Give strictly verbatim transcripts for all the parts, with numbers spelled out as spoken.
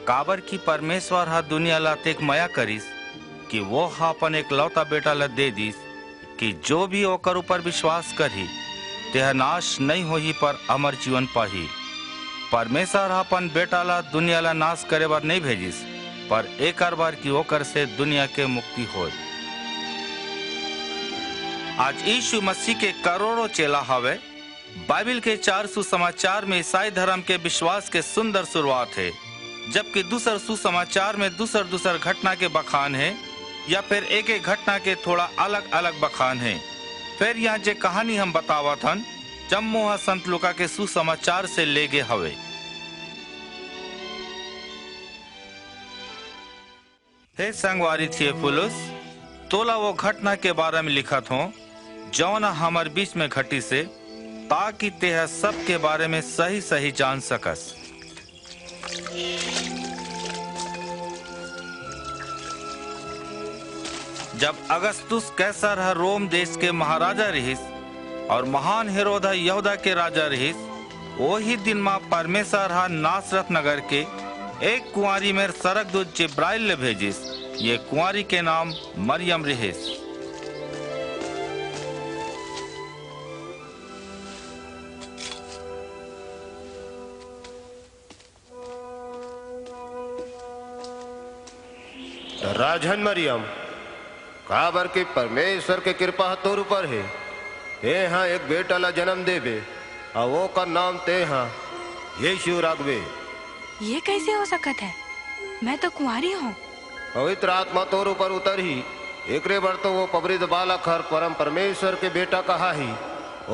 काबर कि परमेश्वर ह दुनिया ला अतेक मया करिस कि वो ह अपन एकलौता बेटा ला दे दिस, कि जो भी ओकर ऊपर विश्वास करही, तेह नाश नइ होही, पर अमर जीवन पाही। परमेश्वर ह अपन बेटा ला दुनिया ला नाश करे बर नइ भेजिस, पर एकर बर कि ओकर से दुनिया के मुक्ति होय। आज यीशु मसीह के करोड़ों चेला हवे। बाइबिल के चार सुसमाचार में ईसाई धर्म के विश्वास के सुंदर शुरुआत हे, जबकि दूसर सुसमाचार में दूसर-दूसर घटना के बखान हे या फिर एक-एक घटना के थोड़ा अलग-अलग बखान हे। फिर यहाँ जे कहानी हम बतावत हन, जम्मो ह संत लूका के सुसमाचार से ले गे हवे। हे संगवारी थियोफिलुस, तोला वो घटना के बारे में लिखत हों, जौन ह हमर बीच में घटिस हे, ताकि तेह सब के बारे में सही-सही जान सकस। जब अगस्तुस कैसर ह रोम देश के महाराजा रिहिस, और महान हेरोद ह यहूदा के राजा रिहिस, ओही दिन म परमेसर ह नासरत नगर के एक कुंवारी मेर सरगदूत जिब्राइल ल भेजिस। ये कुंवारी के नाम मरियम रिहिस। राजन मरियम, काबर के परमेसर के किरपा ह तोर ऊपर हे। तेंह एक बेटा ला जनम देबे, अऊ ओकर नाम तेंह यीसू राखबे। ये कइसे हो सकत हे? मैं तो कुंवारी हों। पवित्र आतमा तोर ऊपर उतरही, एकरे बर तो वो पबरित बालक हर परम परमेसर के बेटा कहाही।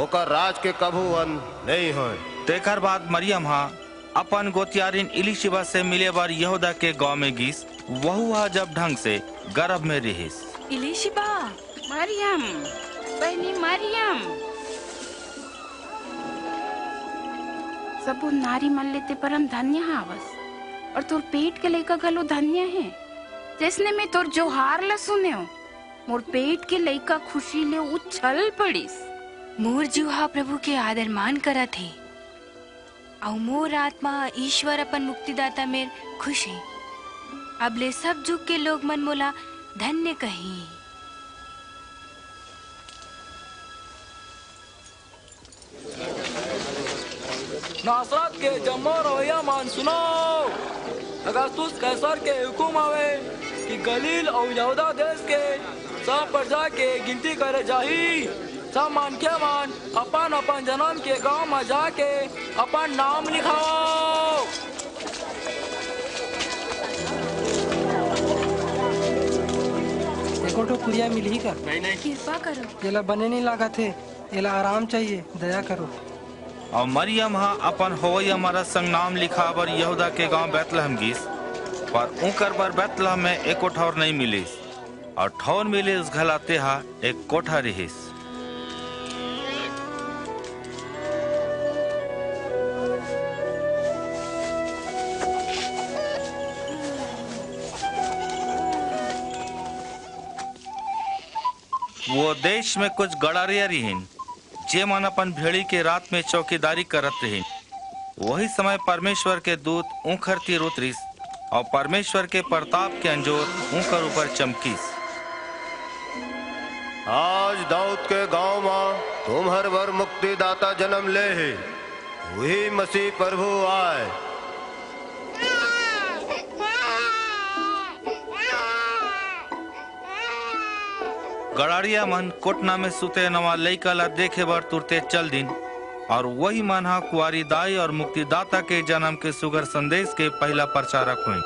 ओकर राज के कभू अंत नइं होय। तेकर बाद मरियम ह अपन गोतियारिन इलीशिबा से मिले बर यहूदा के गांव में गीस। वहू ह जब ढंग से गरभ में रिहिस। इलीशिबा! मरियम, बहिनी मरियम। सबो नारी मन ले तें परम धन्य हावस, अऊ तोर पेट के लइका घलो धन्य हे। जइसने मैं तोर जोहार ला सुनेंव, मोर पेट के लइका खुसी ले उछल पड़िस। मोर जीव ह प्रभु के आदर मान करत हे, अऊ मोर आतमा ह ईस्वर अपन मुक्तिदाता मेर खुस हे। अब ले सब जुग के लोग मन मोला धन्य कहीं। नासरत के जम्मो रहवइया मन सुनो, अगस्तुस कैसर के हुकूम हवे कि गलील अऊ यहूदा देस के सब परजा के गिनती करे जाही। सब मनखे मन अपन-अपन जनम के गांव म जाके अपन नाम लिखावव। एको ठो कुरिया मिलही का? नहीं, नहीं। कृपा करो। एला बने नइं लागत हे, एला आराम चाहिए, दया करो। अऊ मरियम ह अपन होवइया मरद संग नाम लिखाय बर यहूदा के गांव बैतलहम गीस, पर ऊंकर बर बैतलहम में एको ठौर नइं मिलिस। अऊ ठौर मिलिस घला, तेहा एक कोठा रिहिस। वो देश में कुछ गड़रिया रिहिन, जेमन अपन भेड़ी के रात में चौकीदारी करत रिहिन। वही समय परमेसर के दूत ऊंखर तीर उतरिस, अऊ परमेसर के परताप के अंजोर ऊंकर ऊपर चमकिस। आज दाऊद के गांव म तुम्हर बर मुक्तिदाता जनम ले हे, उही मसीह परभू आय। गड़रिया मन कोटना में सुते नवा लइका ला देखे बर तुरते चल दिन, अऊ वही मन ह कुंवारी दाई अऊ मुक्तिदाता के जनम के सुघर संदेस के पहिला परचारक होइन।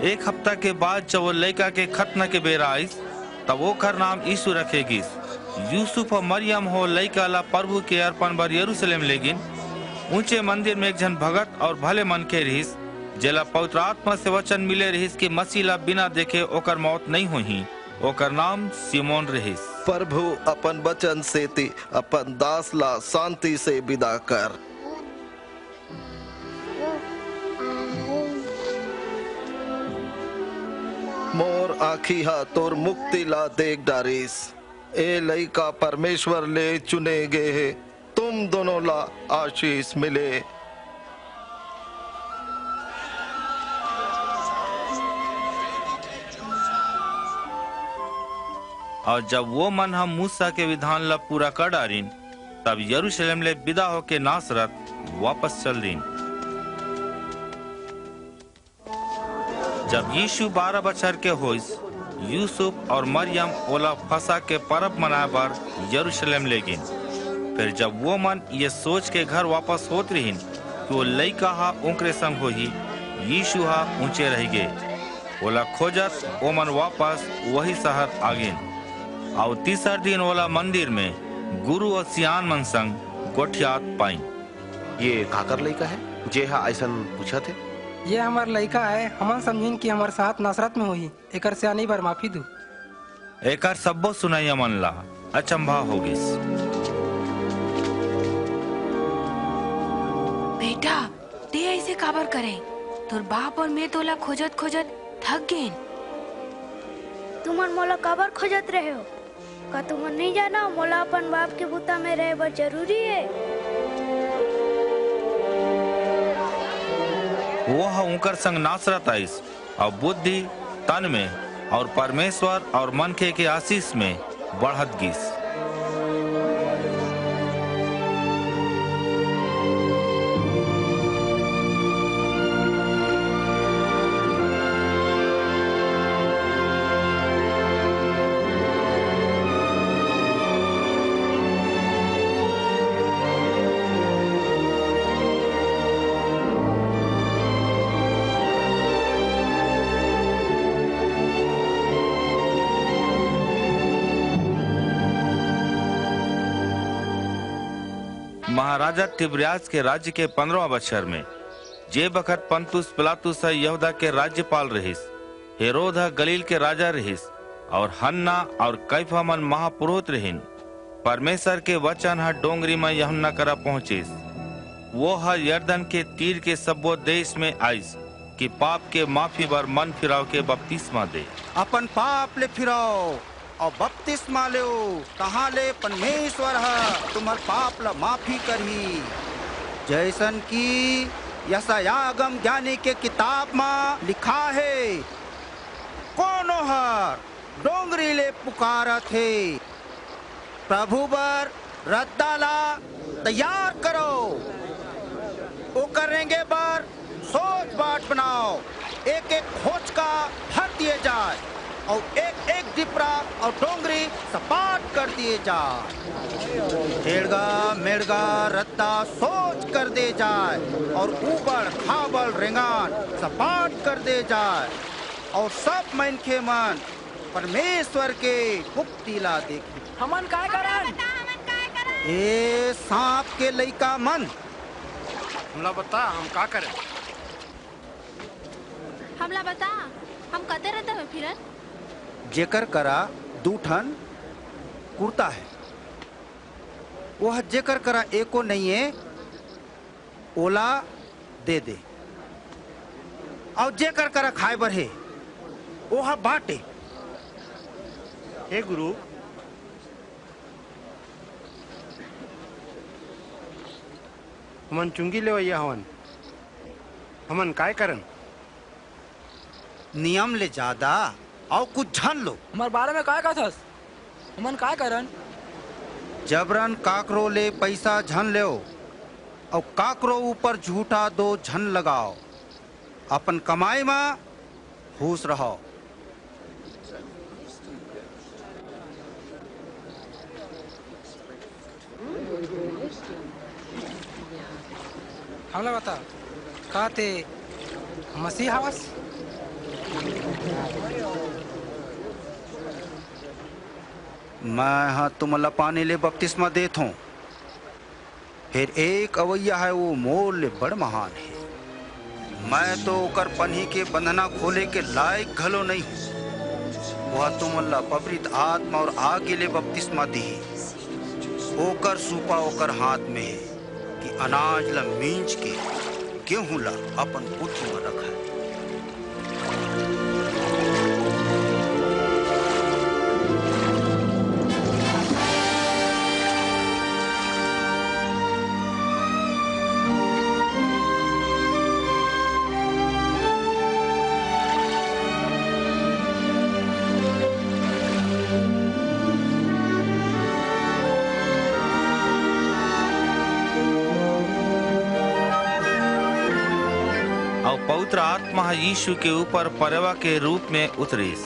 एक हफ्ता के बाद जब वो लइका के खतना के बेरा आइस, तब ओकर नाम यीसू रखे गीस। यूसुफ अऊ मरियम हो लइका ला परभू के अरपन बर यरूसलेम लेगिन। ऊंचे मंदिर में एक झन भगत अऊ भले मनखे रिहिस, जेला पवित्र आतमा से वचन मिले रिहिस कि मसीह ला बिना देखे ओकर मौत नइं होही। ओकर नाम सिमोन रिहिस। परभू, अपन बचन सेती अपन दास ला सांति से बिदा कर। मोर आंखी ह तोर मुक्ति ला देख डारिस। ए लइका परमेश्वर ले चुने गे हे, तुम दोनों ला आशीष मिले। अऊ जब वो मन ह मूसा के विधान ला पूरा कर डारिन, तब यरूशलेम ले बिदा होके नासरत वापस चल दीन। जब यीशु बारह बछर के होइस, यूसुफ अऊ मरियम ओला फसह के परब मनाए बर यरूशलेम ले गीन। फेर जब वो मन ये सोच के घर वापस होत रिहिन कि वो लइका ह उंकरे संग होही, यीशु ह ऊंचे रहिगे। ओला खोजत ओमन वापस वही शहर आ गीन, अऊ तीसर दिन ओला मंदिर में गुरू अऊ सियान मन संग गोठियात पाइन। ये काकर लइका हे, जे ह अइसन पूछत हे? ये हमर लइका हे, हमन समझिन कि हमर साथ नासरत में होही, एकर सियानी बर माफी दू। एकर सब्बो सुनइया मन ला अचंभा हो गिस। बेटा, तें अइसे काबर करे? तोर बाप अऊ मैं तोला खोजत-खोजत थक गेन। तुमन मोला काबर खोजत रहे हो? का तुमन नइं जानव, मोला अपन बाप के बूता में रहे बर जरूरी हे? वो ह उंकर संग नासरत आइस, अऊ बुद्धि, तन में, अऊ परमेश्वर अऊ मनखे के आशीष में बढ़त गिस। महाराजा तिब्रियास के राज्य के पंद्रहवाँ बछर में, जे बखत पंतुस पिलातुस ह यहूदा के राज्यपाल रिहिस, हेरोद ह गलील के राजा रिहिस, अऊ हन्ना अऊ कईफा मन महापुरोहित रिहिन, परमेश्वर के वचन ह डोंगरी म यूहन्ना करा पहुंचिस। वो ह यरदन के तीर के सब्बो देश में आइस कि पाप के माफी बर मन फिराव के बपतिस्मा दे। अपन पाप ले फिरव अऊ बपतिस्मा लेव, तहाँ ले परमेश्वर ह तुम्हर पाप ला माफी करही। जइसन कि यशायाह अगमज्ञानी के किताब म लिखा हे, कोनो हर डोंगरी ले पुकारत हे, "प्रभु बर रद्दा ला तैयार करो, ओकर रेंगे बर सोज बाट बनाव, एक-एक खोचका भर दिए जाय, अऊ एक-एक डिपरा अऊ डोंगरी सपाट कर दिए जाय। टेड़गा-मेड़गा रद्दा सोज कर दे जाय, अऊ ऊबड़-खाबड़ रेंगन सपाट कर दे जाय, अऊ सब मनखे मन परमेश्वर के मुक्ति ला देखही।" हमन काय करन? ए सांप के लइका मन, हमला बता, हम का करन? हमला बता, हम कते रद्दा में फिरन? जेकर करा दू ठन कुर्ता हे, वह जेकर करा एको नइये, ओला दे दे, अऊ जेकर करा खाए बर हे, ओह बांटे। हे गुरु, हमन चुंगी लेवइया हवन, हमन काय करन? नियम ले जादा अऊ कुछ झन लो। हमर बारे में काय कथस? हमन काय करन? जबरन काकरो ले पइसा झन लेव अऊ काकरो ऊपर झूठा दोष झन लगाव। अपन कमाई म खुश रहव। हमला बता, का तें मसीह हवस? मैं ह तुमन ला पानी ले बपतिस्मा देत हंव, फेर एक अवइया हे, वो मोर ले बड़ महान हे। मैं तो ओकर पनही के बंधना खोले के लायक घलो नइं हंव। वह तुमन ला पवित्र आत्मा अऊ आगी ले बपतिस्मा दिही। ओकर सूपा ओकर हाथ में हे कि अनाज ला मींज के गेहूं ला अपन कोठी म रखय। पवित्र आत्मा ह यीशु के ऊपर परेवा के रूप में उतरिस।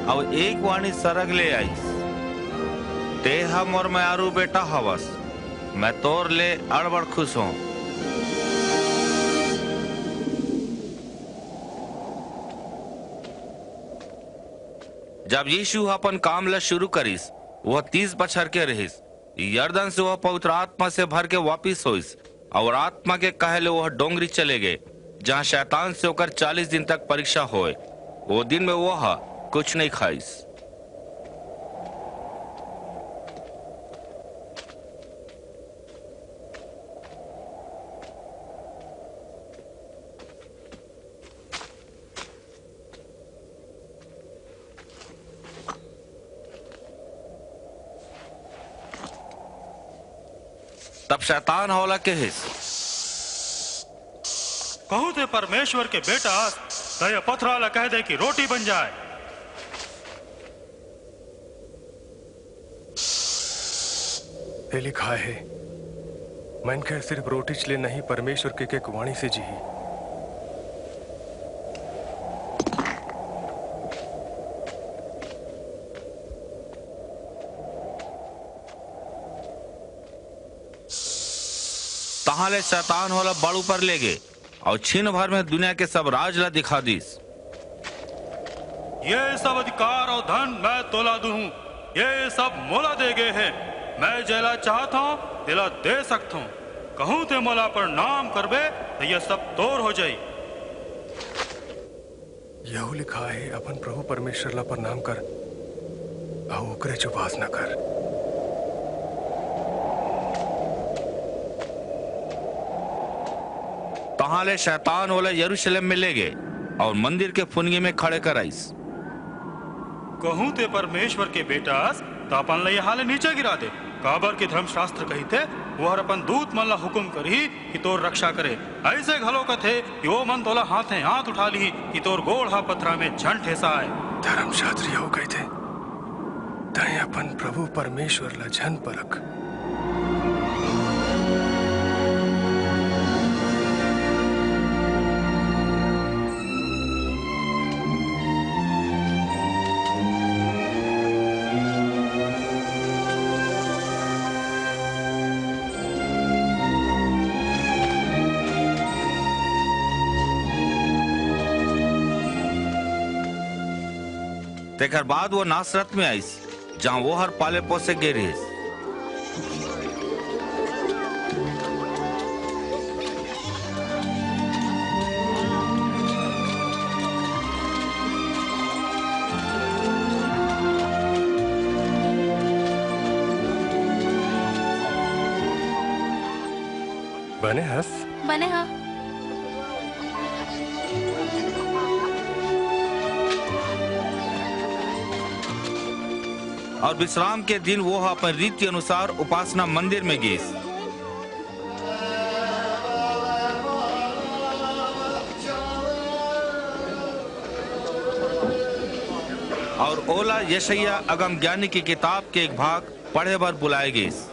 अउ एक वाणी सरग ले आइस, "तेंह मोर मयारू बेटा हवस, मैं तोर ले अड़बड़ खुश हों।" जब यीशु ह अपन काम ल शुरू करिस, वह तीस बछर के रिहिस। यरदन से वह पवित्र आत्मा से भर के वापिस होइस, अउ आत्मा के कहे ले वह डोंगरी चले गे, जहाँ शैतान से ओकर चालीस दिन तक परीक्षा होय। वो दिन में वह कुछ नहीं खाइस। तब शैतान ह ओला कहिस, "कहूं तें परमेश्वर के बेटा अस, त ये पथरा ला कह दे कि रोटी बन जाए।" ए लिखाय हे, "मनखे सिरिफ रोटीच ले नहीं, परमेश्वर के एक-एक वाणी से जीही।" तहां ले शैतान ह ओला बड़ ऊपर ले गे, अउ छिन भर में दुनिया के सब राज ला दिखा दिस। ये सब अधिकार अउ धन मैं तोला दूहूं, ये सब मोला दे गे हे। मैं जेला चाहत हंव, तेला दे सकत हंव। कहूं तें मोला प्रणाम करबे, त ये सब तोर हो जाई। यहू लिखाय हे, "अपन प्रभु परमेश्वर ला प्रणाम कर, अऊ ओकरेच उपासना कर।" तहां ले शैतान ओला यरूशलेम में ले गे अऊ मंदिर के फुनगी में खड़े कराइस। कहूं तें परमेश्वर के बेटा अस, त अपन ला इहां ले नीचे गिरा दे, काबर के धर्मशास्त्र कहिथे, "वो हर अपन दूत मन ला हुकुम करही कि तोर रक्षा करे।" अइसे घलो कथे कि ओ मन तोला हाथे हाथ उठा लिही कि तोर गोड़ ह पथरा में झन ठेसाय। धर्मशास्त्र यहू कहिथे, "तंय अपन प्रभु परमेश्वर ला झन परख।" तेकर बाद वो नासरत में आइस, जहां वो हर पाले पोसे गे रिहिस। बने हस? बने ह। अऊ विश्राम के दिन वो ह अपन रीति अनुसार उपासना मंदिर में गीस। अऊ ओला यशायाह अगम ज्ञानी की किताब के एक भाग पढ़े बर बुलाए गीस।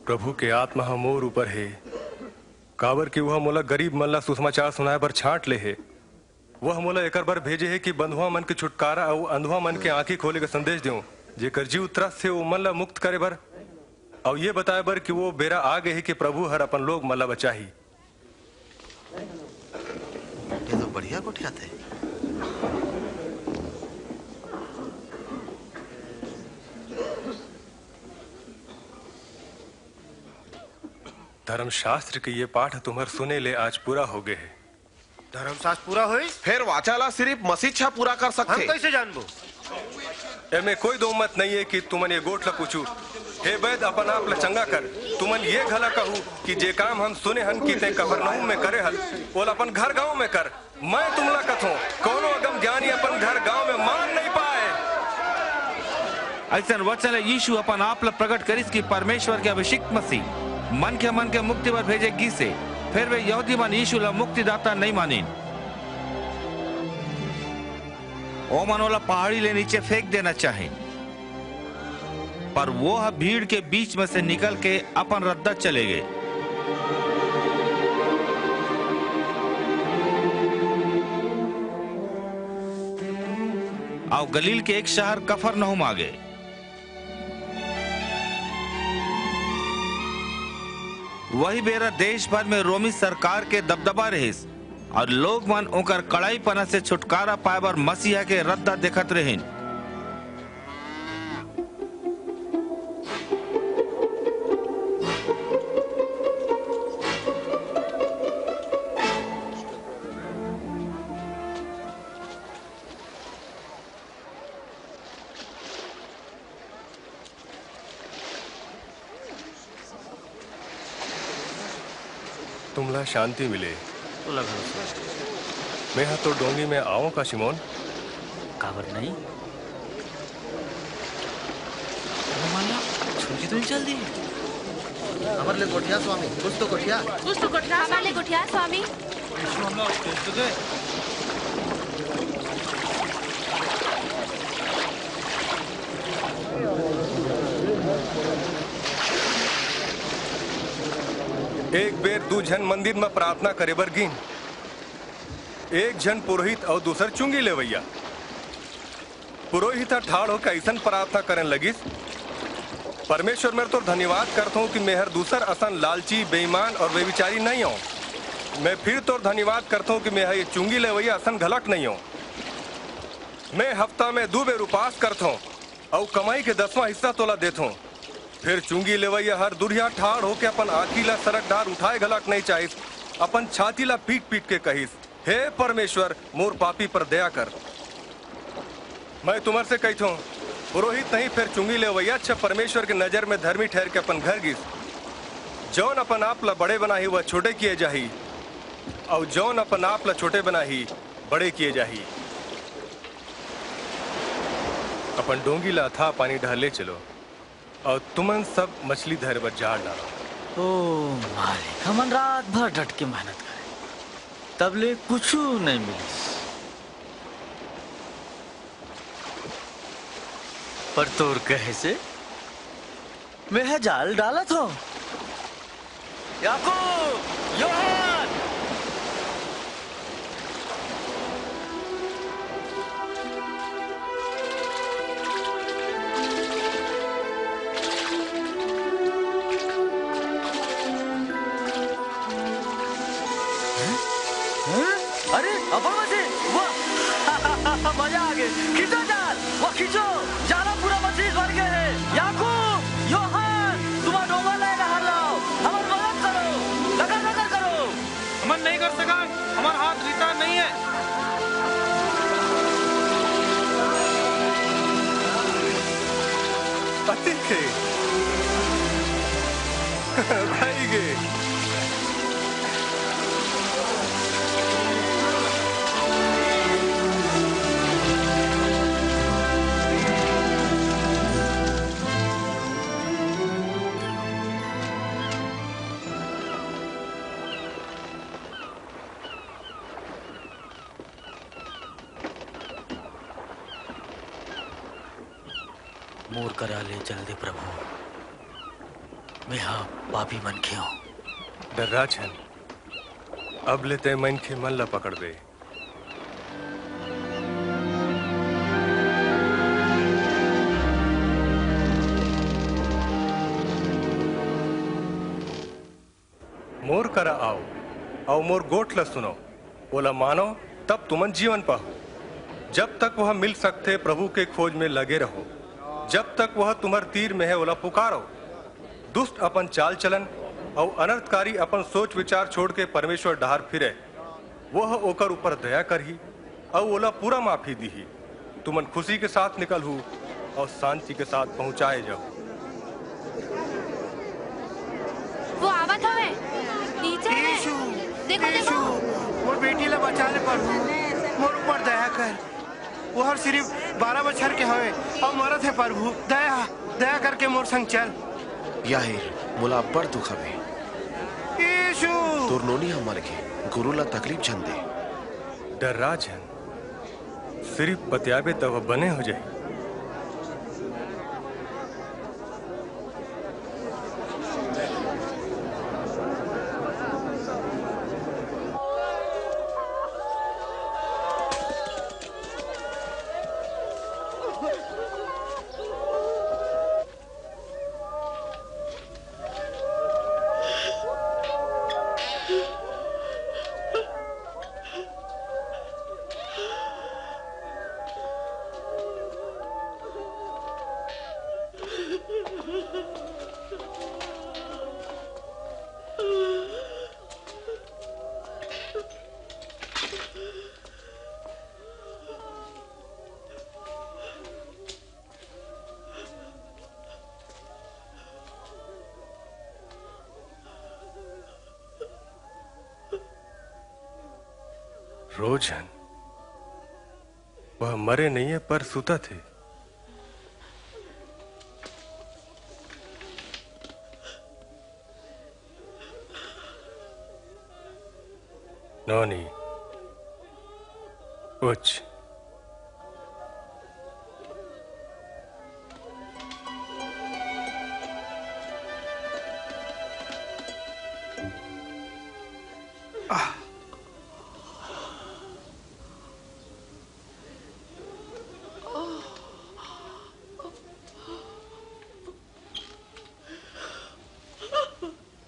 प्रभु के आत्मा ह मोर ऊपर हे, काबर कि वह मोला गरीब मन ला सुसमाचार सुनाए बर छांट ले हे। वह मोला एकर बर भेजे हे कि बंधुआ मन के छुटकारा अऊ अंधुआ मन के आंखी खोले के संदेश देवं, जेकर जीव त्रस्त हे, ओमन ला मुक्त करे बर, अऊ ये बताए बर कि वो बेरा आ गे हे कि प्रभु हर अपन लोग मन ला बचाही। ये तो बढ़िया गोठियाथे। धर्मशास्त्र के ये पाठ तुम्हर सुने ले आज पूरा हो गए हे। धर्मशास्त्र पूरा होइस? फेर वाचा ला सिरिफ मसीह पूरा कर सकथे। हम कइसे जानबो? एमे कोई दो मत नहीं है कि तुमन ये गोठ ला पूछू। हे वैद, अपन आप ल चंगा कर। तुमन ये घला कहू कि जे काम हम सुने हन कि तैं कफरनहूम में करे हस, ओला अपन घर गांव में कर। मैं तुमला कथों, कोनो अगम ज्ञानी अपन घर गांव में मान नहीं पाए। अइसन वचन ले यीशु अपन आप ल प्रकट करिस कि परमेश्वर के अभिषिक्त मसीह मनखे मन के मुक्ति बर भेजे गीस हे। फेर वे यहूदी मन यीशु ल मुक्तिदाता नहीं मानिन। ओमन ओला पहाड़ी ले नीचे फेंक देना चाहिन। पर वो ह भीड़ के बीच में से निकल के अपन रद्दा चले गे। अउ गलील के एक शहर कफरनहूम आ गे। वही बेरा देश भर में रोमी सरकार के दबदबा रहिस, अउ लोग मन ओकर कड़ाईपना से छुटकारा पाए बर मसीहा के रद्दा देखत रहिन। तुमला शांति मिले। तोला घलो शांति। मैं हा तो डोंगी में आवों का, शिमोन? काबर नहीं? ओमन ला छुरी तो नहीं चल दी। हमर ले गोठिया स्वामी, कुछ तो गोठिया। कुछ तो गोठिया हमर ले स्वामी। गोठिया स्वामी। यीशु हमला उपदेश तो दे। एक बेर दू झन मंदिर म प्रार्थना करे बर गिन, एक झन पुरोहित अउ दूसर चुंगी लेवइया। पुरोहित ह ठाढ़ होके अइसन प्रार्थना करन लगिस, "परमेश्वर, मैं तोर धन्यवाद करथों कि मैं हर दूसर असन लालची, बेईमान अउ व्यभिचारी नइं हों। मैं फिर तोर धन्यवाद करथों कि मैं ह ये चुंगी लेवइया असन घलक नइं हों। मैं हफ्ता में दू बेर उपास करथों अउ कमाई के दसवां हिस्सा तोला देथों।" फेर चुंगी लेवइया हर दुरिहा ठाढ़ होके अपन आँखी ला सरग डार उठाए घलक नइं चाहिस, अपन छाती ला पीट-पीट के कहिस, "हे परमेश्वर, मोर पापी पर दया कर।" मैं तुमर से कहिथों, पुरोहित नहीं, फेर चुंगी लेवइया अच्छा परमेश्वर के नजर में धर्मी ठहर के अपन घर गिस। जौन अपन आप ला बड़े बनाही, वह छोटे किए जाही, अउ जौन अपन आप ला छोटे बनाही, बड़े किए जाही। अपन डोंगी ला अथाह पानी डहर ले चलो, अउ तुमन सब मछली धरे बर जाल डालो। ओ मालिक, हमन रात भर डट के मेहनत करे, तब ले कुछु नहीं मिलिस। पर तोर कहे से मैं ह जाल डालत हों। याकूब, योहान! हैं? अरे, अपन मछली, वाह! मजा आ गे। खींचो जाल, वाह, खींचो। जाला पूरा मछली भर गे हे। याकूब, योहान, तुमन डोंगा लाए डहर लाव। हमर मदद करो, लकर लकर करो। हमन नहीं कर सकन, हमर हाथ रिता नहीं हे। अतिक हे। भाई गे। मोर करा ले चल दे प्रभु, मेहा पापी मनखे हों। डर्रा झन, अब ले तैं मनखे मन ला पकड़बे। मोर करा आओ, अऊ मोर गोठ ल सुनो, ओला मानो, तब तुमन जीवन पाहू। जब तक वह मिल सकथे, प्रभु के खोज में लगे रहो। जब तक वह तुम्हर तीर में हे, ओला पुकारो। दुष्ट अपन चाल चलन अऊ अनर्थकारी अपन सोच विचार छोड़ के परमेश्वर डहार फिरे, वह ओकर ऊपर दया करही अऊ ओला पूरा माफी दीही। तुमन खुशी के साथ निकलहू अऊ शांति के साथ पहुंचाए जाहू। यीशु, देखो, यीशु, देखो। मोर बेटी ला बचा ले प्रभु, मोर ऊपर दया कर। वो हर सिर्फ बारह बछर के हवे अउ मरत हे प्रभु, दया, दया करके मोर संग चल। याहीर, मोला अब्बड़ दुख हवे। यीशु! तोर नोनी ह मर गे, गुरु ला तकलीफ झन दे। डर्रा झन। सिरिफ बतियाबे त ओ बने हो जाही। रोजन, वह मरे नइये, पर सुतत हे। नोनी, उठ।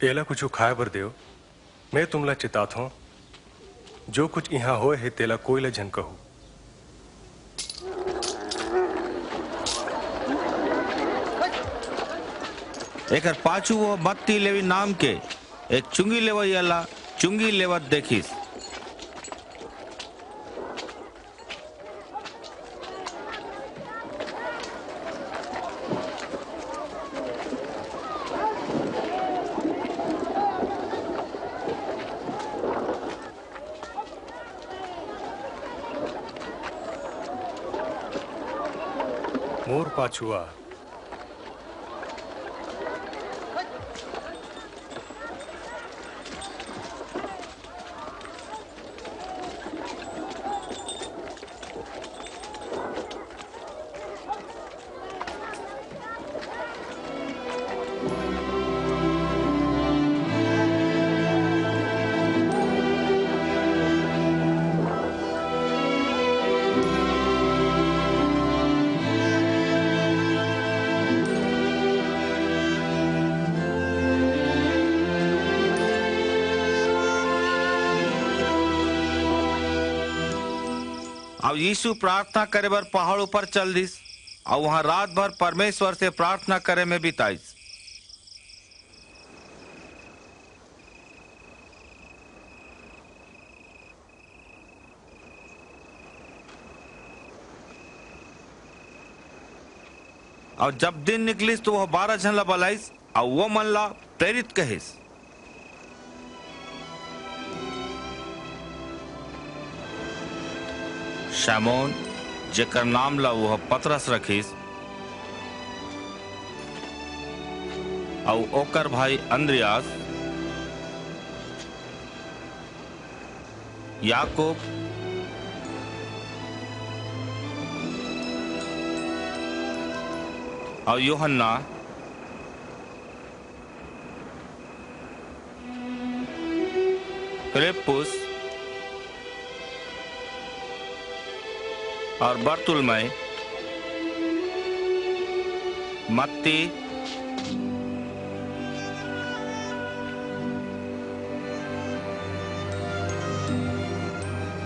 एला कुछु खाए बर देव। मैं तुमला चिताथों, जो कुछ इहाँ होए हे, तेला कोई ला झन कहू। एकर पाछू वो मत्ती लेवी नाम के एक चुंगी लेवइया ला चुंगी लेवत देखिस। मोर पाछू आ। अउ यीशु प्रार्थना करे बर पहाड़ ऊपर चल दिस, अउ वहां रात भर परमेश्वर से प्रार्थना करे में बिताइस। अउ जब दिन निकलिस, तो वह बारह झन ला बलाइस, अउ वो मन ला प्रेरित कहिस। शमौन, जेकर नाम ला वह पतरस रखिस, अउ ओकर भाई अंद्रियास, याकूब अउ यूहन्ना, फिलिप्पुस अउ बरतुल्मै, मत्ती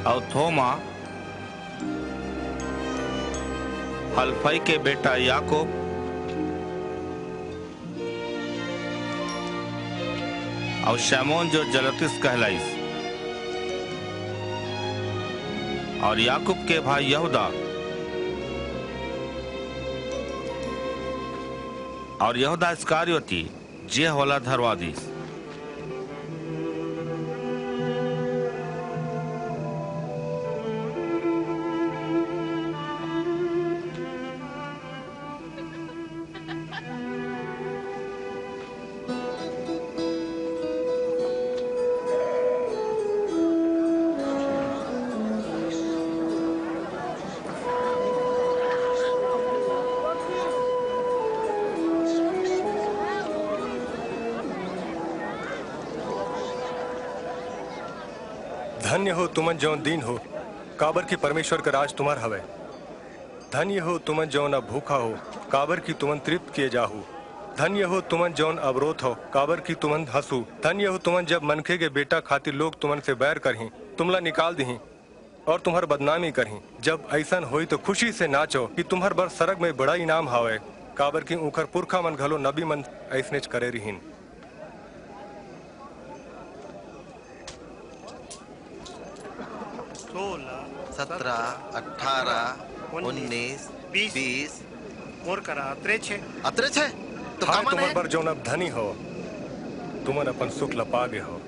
अउ थोमा, हलफई के बेटा याकूब अउ शमौन, जो जलोतिस कहलाइस, अउ याकूब के भाई यहूदा, अउ यहूदा इस्करियोती, जे ओला धरवा दिस। धन्य हो तुमन, जौन दीन हो, काबर कि परमेश्वर के राज तुम्हर हवय। धन्य हो तुमन, जौन अब भूखा हो, काबर कि तुमन तृप्त किए जाहू। धन्य हो तुमन, जौन अब रोत हो, काबर कि तुमन हंसू। धन्य हो तुमन, जब मनखे के बेटा खातिर लोग तुमन से बैर करहीं, तुमला निकाल दिहीं और तुम्हर बदनामी करहीं। जब अइसन होई, तो खुशी से नाचो कि तुम्हर बर सरग में बड़ा इनाम हावय, काबर कि ऊंखर पुरखा मन घलो नबी मन अइसनेच करे रिहिन। सोलह, सत्रह, अठारह, उन्नीस, बीस। मोर करा अतरेच हे। अतरेच हे? तो हाय, तुम्हर बर जौन अब धनी हो, तुमन अपन सुख ल पा गे हो।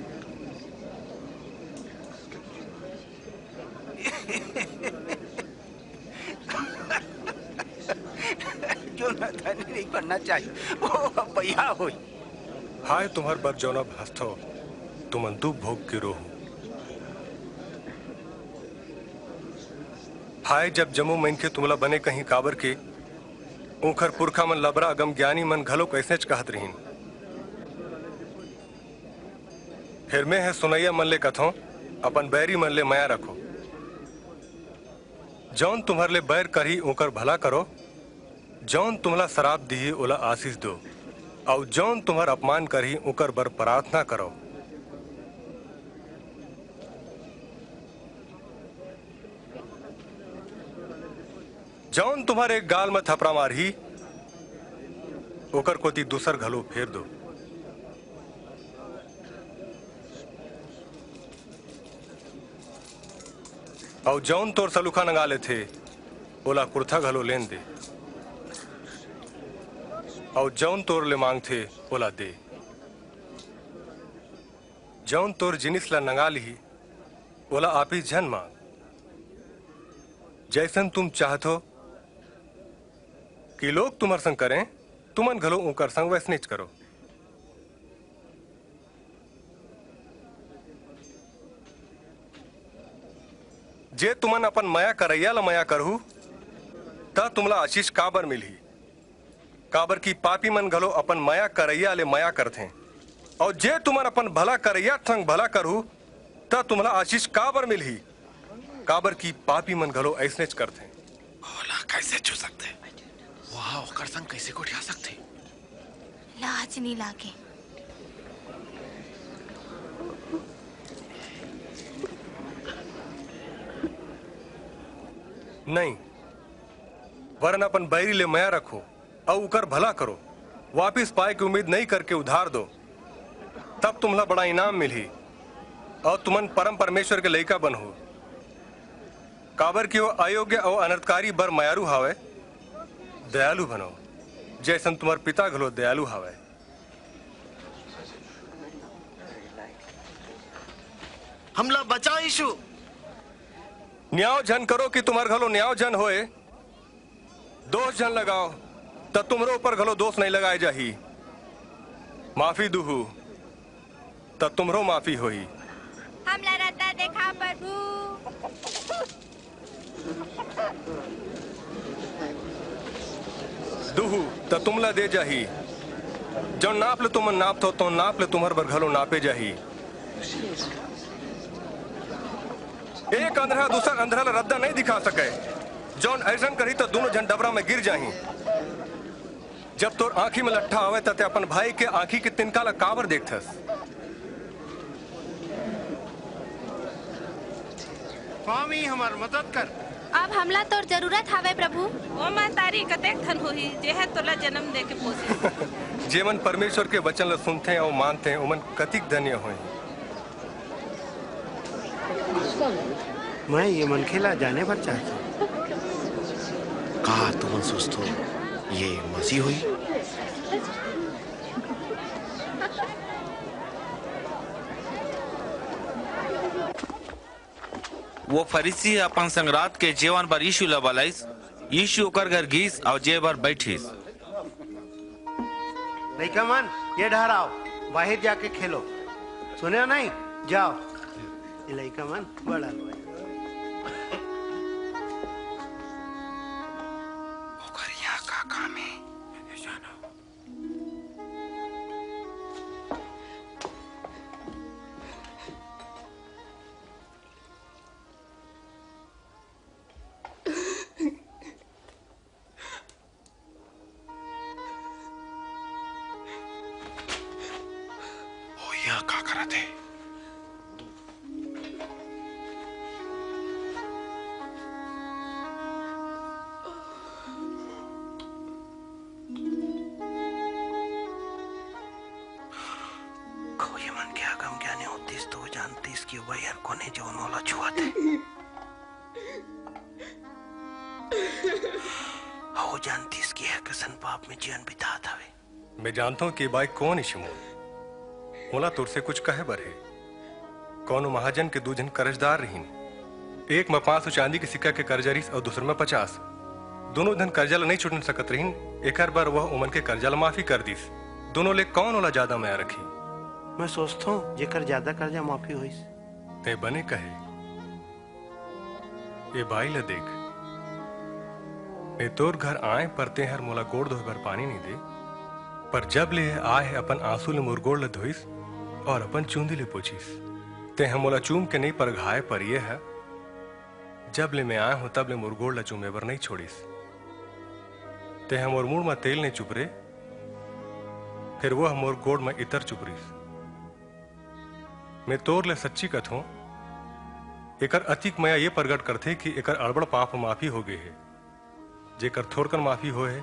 जो ना धनी नहीं बनना चाहिए, वो अब बइहा होई। हाय तुम्हर बर जौन अब हंसथो, तुमन दुख भोग के रोहू। हाय जब जम्मो मनखे तुमला बने कहीं, काबर के ऊंखर पुरखा मन लबरा अगम ज्ञानी मन घलो अइसनेच कहत रिहिन। फेर मैं ह सुनइया मन ले कथों, अपन बैरी मन ले मया रखो। जौन तुम्हर ले बैर करही, ओकर भला करो। जौन तुम्हला सराप दिही, ओला आशीष दो, अऊ जौन तुम्हर अपमान करही, ओकर बर प्रार्थना करो। जौन तुम्हर एक गाल म थपरा मारही, ओकर कोति दूसर घलो फेर दो। अऊ जौन तोर सलूखा नंगा लेथे, ओला कुरथा घलो लेन दे। अऊ जौन तोर ले मांगथे, ओला दे। जौन तोर जिनिस ला नंगा लिही, ओला आपिस झन मांग। जइसन तुम चाहथो कि लोग तुम्हर संग करें, तुमन घलो ओकर संग वइसनेच करो। जे तुमन अपन मया करइया ल मया करहू, त तुमला आशीष काबर मिलही? काबर कि पापी मन घलो अपन मया करइया ले मया करथें। अऊ जे तुमन अपन भला करइया संग भला करहू, त तुमला आशीष काबर मिलही? काबर कि पापी मन घलो अइसनेच करथें। ओला कइसे छू सकथे? वह ओकर संग कइसे गोठिया सकथे? लाज नइ लागे। नहीं, वरन अपन बैरी ले मया रखो अऊ उकर भला करो। वापिस पाए के उम्मीद नइं करके उधार दो, तब तुम्हला बड़ा इनाम मिलही अऊ तुमन परम परमेश्वर के लइका बनहू, काबर कि वो अयोग्य अऊ अनर्थकारी बर मयारू हावय। दयालु बनो, जइसन तुम्हर पिता घलो दयालु हावय। हमला बचा, यीशु। न्याव झन करो कि तुम्हर घलो न्याव झन होय। दोष झन लगाव, त तुम्हरो ऊपर घलो दोष नइं लगाय जाही। माफी दुहू, त तुम्हरो माफी होही। हमला रद्दा देखा, प्रभु। दुहू, त तुमला दे जाही। जऊन नाप ले तुमन नापथव, तऊन नाप ले तुम्हर बर घलो नापे जाही। एक अंधरा दूसर अंधरा ला रद्दा नइं दिखा सकय। जऊन अइसन करही, त दूनों झन डबरा म गिर जाहीं। जब तोर आंखी म लट्ठा आवय, त तें अपन भाई के आंखी के तिनका ला काबर देखथस? स्वामी, हमर मदद कर। अब हमला तोर जरूरत हावय, प्रभु। ओ महतारी कतेक धन होही, जेह तोला जन्म दे के पोसिस। जेमन परमेश्वर के वचन ला सुनथें अऊ मानथें, ओमन कतिक धन्य होहीं। मैं ये मनखे ला जाने बर चाहथों। का तुमन सोचथो, ये मसीह होही? वो फरीसी ह अपन संग रात के जेवन बर यीशु ला बलाइस। यीशु ओकर घर गीस अऊ जे बर बइठिस। लइका मन, ये डहर आओ, बाहिर जाके खेलो। सुने हो नहीं? जाओ। ये लइका मन, बड़ा लो। ओकर यहाँ का काम हे? का करत हे? कोई मन के अगम ज्ञानी होतिस तो जानतिस कि वही हर कोने जो ओला छुआत हे। अउ जानतिस कि यह कसन पाप में जीवन बितात हवे। मैं जानता हूं कि बाई कौन हे, शिमोन। मोला तोर से कुछ कहे बर हे। कौनो महाजन के दू झन कर्जदार रहिन। एक म पांच सौ चांदी के सिक्का के कर्जा रहिस अउ दूसर म पचास। दोनों झन कर्जा ल नइ छुटन सकत रहिन, एकर बर वह ओमन के कर्जा ल माफी कर दिस। दोनों ले कौन ओला जादा मया रखही? मैं सोचथों, जेकर जादा कर्जा माफी होइस। तैं बने कहे। ए बाई ल देख, मैं तोर घर आए, पर तें हर मोला गोड़ धोए बर पानी नइ दे, पर जब ले आए हे, अपन आंसू ले मोर गोड़ ल धोइस अउ अपन चूंदी ले पोछिस। तें ह मोला चूम के नइ परघाए, पर ये ह, जब ले मैं आए हों, तब ले मोर गोड़ ल चूमे बर नइ छोड़िस। तें ह मोर मुड़ म तेल नइ चुपरे, फेर वो ह मोर गोड़ म इतर चुपरिस। मैं तोर ले सच्ची कथों, एकर अतिक मया ये परगट करथे कि एकर अड़बड़ पाप माफी हो गे हे। जेकर थोरकन माफी होए हे,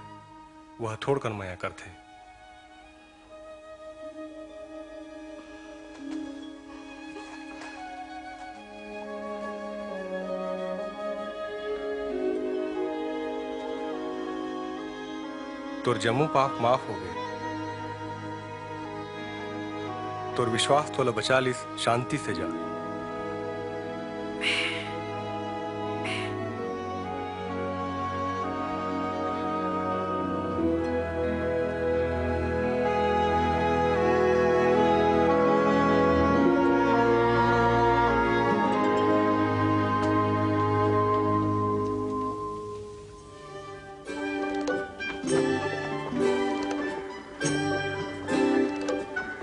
वह थोरकन मया करथे। तोर जम्मो पाप माफ हो गे। तोर विश्वास तोला बचा लिस, शांति से जा।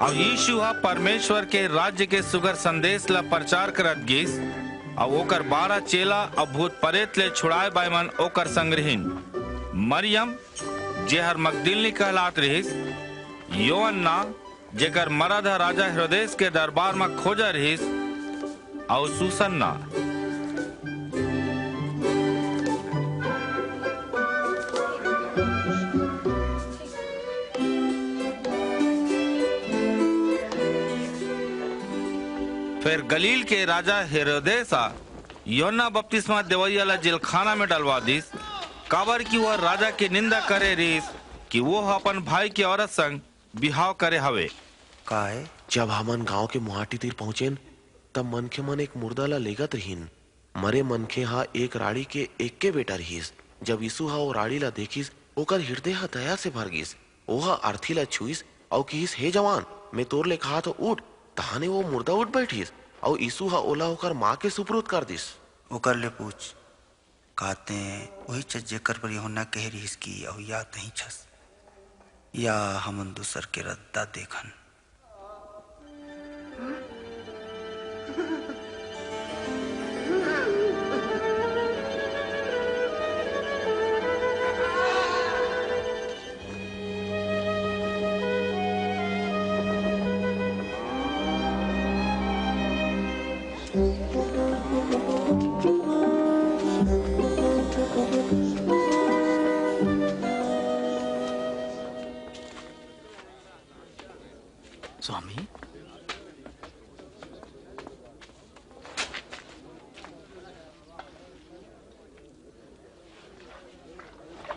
अउ यीशु ह परमेश्वर के राज्य के सुघर संदेश ल प्रचार करत गिस, अउ ओकर बारह चेला अउ भूत परेत ले छुड़ाए बाय मन ओकर संग रिहिन। मरियम, जेहर मगदलिनी कहलात रिहिस, योअन्ना, जेकर मरद ह राजा हेरोदेस के दरबार म खोजा रिहिस, अउ सुसन्ना। फेर गलील के राजा हेरोदेस ह यूहन्ना बपतिस्मा देवइया ला जेलखाना में डलवा दिस, काबर कि वह राजा के निंदा करे रिहिस कि वो ह अपन भाई के औरत संग बिहाव करे हवे। काय? जब हमन गांव के मुहाटी तीर पहुंचेन, तब मनखे मन एक मुर्दा ला लेगत रिहिन। मरे मनखे ह एक राड़ी के एक्के बेटा रिहिस। जब यीसू ह ओ राड़ी ला देखिस, ओकर हिरदे ह दया से भर गिस। ओह अरथी ला छुइस अऊ किहिस, "हे जवान, मैं तोर ले कहाथंव, उठ।" तहाने ओ मुर्दा उठ बईठिस, अऊ यीसू ह ओला ओकर मां के सुपरुद कर दिस। ओकर ले पूछ, का तें उहीच हस, जेकर बर यूहन्ना कहे रिहिस कि अवइया तहीच हस, या हमन दूसर के रद्दा देखन? स्वामी?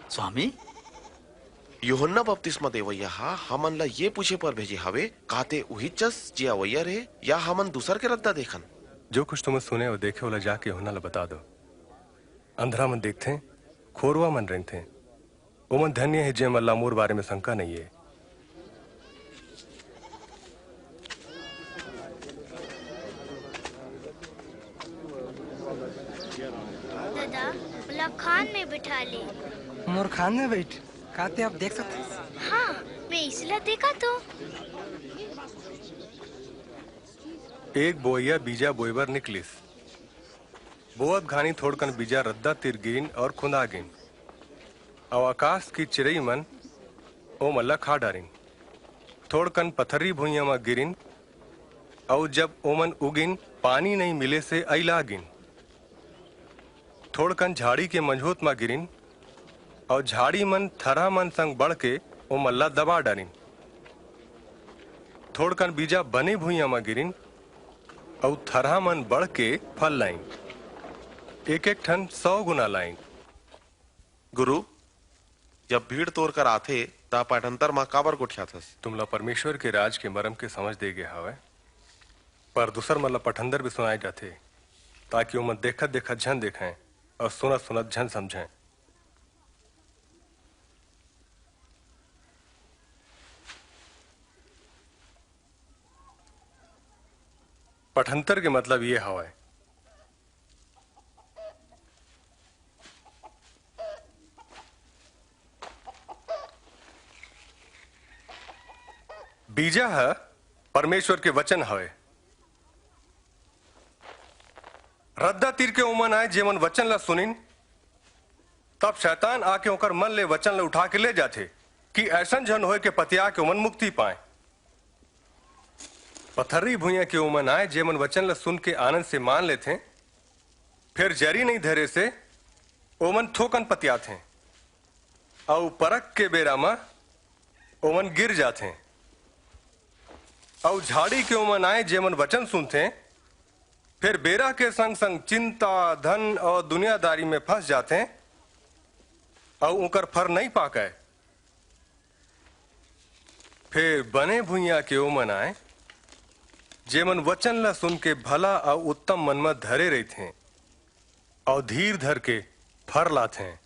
स्वामी? यूहन्ना बपतिस्मा देवइया ह हमन ला ये पूछे पर भेजे हवे, का तें उहीच अस, जे अवइया रहे, या हमन दूसर के रद्दा देखन? जो कुछ तुमन सुने अऊ देखे, ओला जाके यूहन्ना ला बता दो। अंधरा मन देखथें, खोरवा मन रेंगथें। ओमन धन्य हें, जेमन ला मोर बारे में संका नइये। ददा, ओला खांध में बिठा ले। मोर खांध में बईठ, का तें अब देख सकथस? हां, मैं इही ला देखथंव। एक बोवइया बीजा बोए बर निकलिस। बोवत घानी थोड़कन बीजा रद्दा तीर गिरिन अऊ खुंदा गिन, अऊ अकास की चिरई मन ओमन ला खा डारिन। थोड़कन पथर्री भुइयां म गिरिन, अऊ जब ओमन उगिन, पानी नइं मिले से अइला गिन। थोड़कन झाड़ी के मझोत म गिरिन, अऊ झाड़ी मन थरहा मन संग बढ़ के ओमन ला दबा डारिन। थोड़कन बीजा बने भुइयां म गिरिन, अऊ थरहा मन बढ़ के फल लाइन, एक-एक ठन सौ गुना लाइन। गुरु, जब भीड़ तोर कर आथे, त पटंतर म काबर गोठियाथस? तुमला परमेश्वर के राज के मरम के समझ दे गे हवय, पर दूसर मन ला पटंतर भी सुनाए जाथे, ताकि ओमन देखत-देखत झन देखंय अऊ सुनत-सुनत झन समझंय। पटंतर के मतलब ये हवय, बीजा ह परमेश्वर के वचन हवय। रद्दा तीर के ओमन आय, जेमन वचन ला सुनिन, तब शैतान आके ओकर मन ले वचन ला उठा के ले जाथे, कि अइसन झन होय के पतिया के ओमन मुक्ति पाएं। पथरी भुइयां के ओमन आय, जेमन वचन ला सुन के आनंद से मान लेथें, फेर जरी नइं धरे से ओमन थोकन पतियाथें, अऊ परख के बेरा म ओमन गिर जाथें। अऊ झाड़ी के ओमन आय, जेमन वचन सुनथें, फेर बेरा के संग-संग चिंता, धन अऊ दुनियादारी म फंस जाथें, अऊ ओकर फर नइं पाकय। फेर बने भुइयां के ओमन आय, जेमन वचन ला सुन के भला अऊ उत्तम मन म धरे रहिथें, अऊ धीर धर के फर लाथें।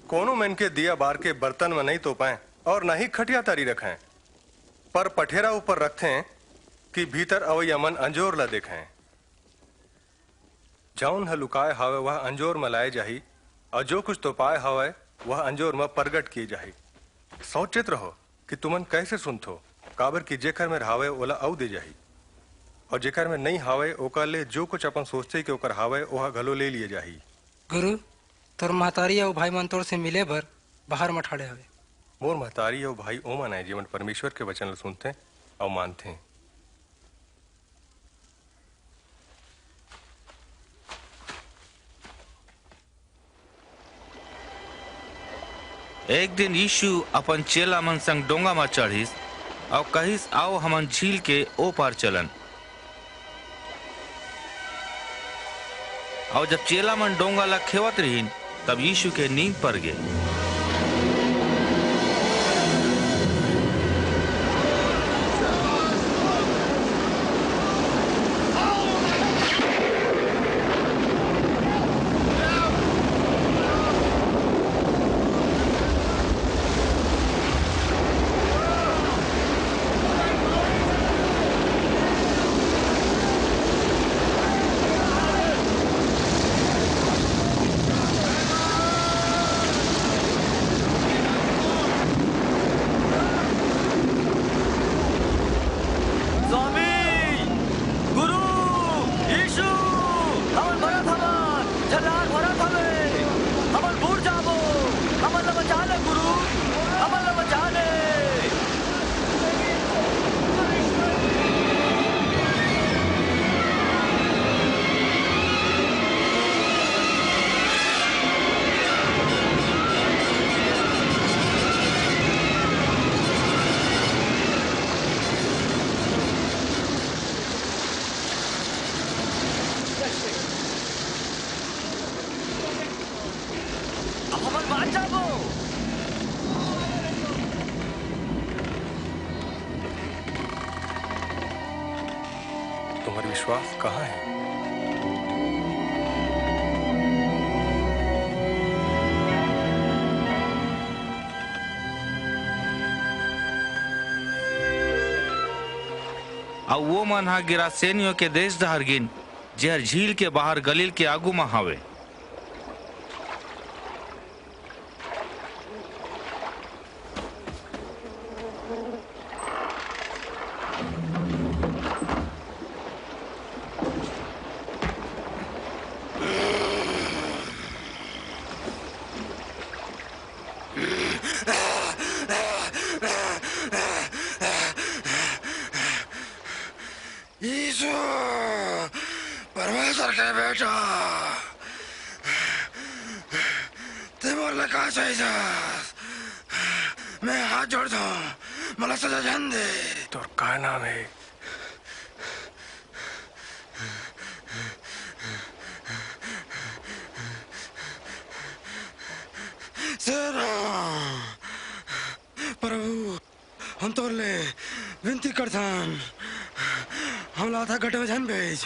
कोनो मनखे दिया बार के बर्तन म नइं तोपंय अऊ न ही खटिया तरी रखंय, पर पठेरा ऊपर रखथें, कि भीतर अवइया मन अंजोर ला देखंय। जऊन ह लुकाय हवय, वह अंजोर म लाय जाही, अऊ जो कुछ तोपाय हवय, वह अंजोर म परगट किये जाही। सौचेत रहो कि तुमन कइसे सुनथो, काबर कि जेकर मेर हावय, ओला अऊ दे जाही, अऊ जेकर मेर नइं हावय, ओकर ले जो कुछ अपन सोचथे कि ओकर हावय, ओह घलो ले लिये जाही। गुरु, तोर महतारी अऊ भाई मन तोर से मिले बर बाहर म ठाढ़े हवय। मोर महतारी अऊ भाई ओमन आय, जेमन परमेश्वर के वचन ल सुनथें अऊ मानथें। एक दिन यीशु अपन चेला मन संग डोंगा म चढ़िस अऊ कहिस, "आओ, हमन झील के ओ पार चलन।" अऊ जब चेला मन डोंगा ला खेवत रिहिन, तब यीशु के नींद परगे। स्वामी, गुरु, यीशु, हमन मरत हवन, झल्लार भरत हवे, हमन बूड़ जाबो, हमन ला बचा ले गुरु, हमन ला बचा ले। अब हमन बाच जाबो। तुम्हारा विश्वास कहाँ है? अऊ वो मन ह गिरासेनियों के देश डहर गिन, जेहर झील के बाहर गलील के आगू म हवे। यीशु, परमेश्वर के बेटा, ते मोर ले का चाहिस? मैं हाथ जोड़थंव, मोला सजा झन दे। तोर का नाम हे? सेना। प्रभु, हम तोर ले विनती करथन, हमला अथाह गड्ढा में झन भेज,